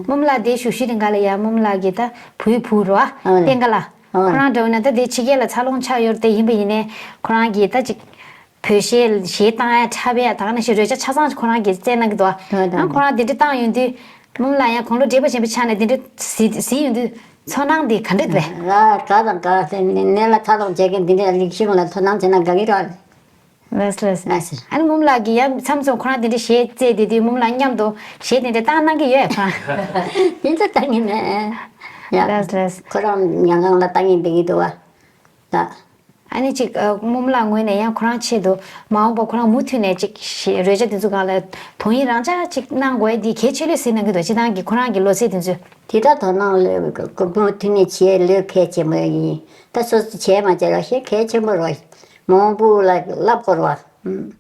རྨོ་མོ་ལགས་དེ་བཞུགས་ཤུལ་རིང་ག་ལ་ཡ་རྨོ་མོ་ལགས་ཀྱི་ད་བུའི་བུ་ར། ཨ་ལེ། བསྟན་དགའ་ལགས། ཨ་ལེ། ཁོ་རང་འདྲ་བོ་ན་ད་དེ་ཕྱི་རྒྱལ་ལ་འཚར་ལོངས་ཆགས་ཡོད་དེ་ཡིན་པ་ཡིན་ནའི་ཁོ་རང་གིས་ད་ཅིག་བོད་གཞས་གཞས་བཏང་ཡ་འཁྲབ་ཡ་ད་ག་ནང་བཞིན་རོལ་ཆ་ཆ་ཚང་ཁོ་རང་གིས་རྩེད་གནང་གི་འདུག་ཨ། ཨ་ཁོ་རང་དེ་འདྲ་བཏང་ཡོང་དུས། རྨོ་མོ་ལགས་ཡང་དགུང་ལོ་བགྲེས་པོ་ཆེན་པོ་ཆགས་ནས་དེ་འདྲ་གཟིགས་གཟིགས་ཡོང་དུས་ཚོར་སྣང་དེ་ག་འདྲ་འདུག་པས། ལ་དགའ་དང་དགའ་ཟེར་ནས་ནད་ལ་ཚ་གདུང་བྱེད་མཁན་འདི་འདྲ་རིག་གཞུང་ལ་ཚོར་སྣང་བྱས་ན་དགའ་གི་རེད། ལགས་ལགས། ལགས་སོ། ཨ་ནི་རྨོ་མོ་ལགས་ཀྱིས་ཡང་མཚམས་མཚམས་ཁོ་རང་དེ་འདྲ་གཞས་རྩེད་བསྡད་དུས་རྨོ་མོ་ལགས་མཉམ་དུ་གཞས་དེ་འདྲ་བཏང་གནང་གི་ཡོད་ཁོ་རང་། དེ་ཚོ་བཏང་གི་མེད། ཡ། ལགས་ལགས། ཁོ་རང་ཉལ་ཁང་ལ་བཏང་གིན་བསྡད་ཀྱི་འདུག་བ། ད། ཨ་ནི་ཅིག་ཨ། རྨོ་མོ་ལགས་ངོས་ནས་ཡང་ཁོ་རང་ཆེད་དུ་མ་འོངས་པ་ཁོ་རང་མུ་མཐུད་ནས་ཅིག་གཞས་རོལ་ཆ་དེ་ཚོ་སྒང་ལ་དོ་དབྱིངས་རང་འཇགས་ཅིག་གནང་དགོས་དེ་གལ་ཆེ་ལོས་ཟེར་གནང་གི་འདུག་སྤྱིར་བཏང་གི་ཁོ་རང་གི་ལོ་ཚད་དེ་ཚོ། དེ་ལྟར་དོ་སྣང་ལོས་མུ་མཐུད་ནས་བྱེད་ལོས་གལ་ཆེན་པོ་ཡིན། ད་སོ་སོ་བྱས་མ་བྱས་ལ་ཞེ་གལ་ཆེན་པོ་རེད། མ་འོངས་པ་ལ་བསླབ་དགོས་རེད་བ།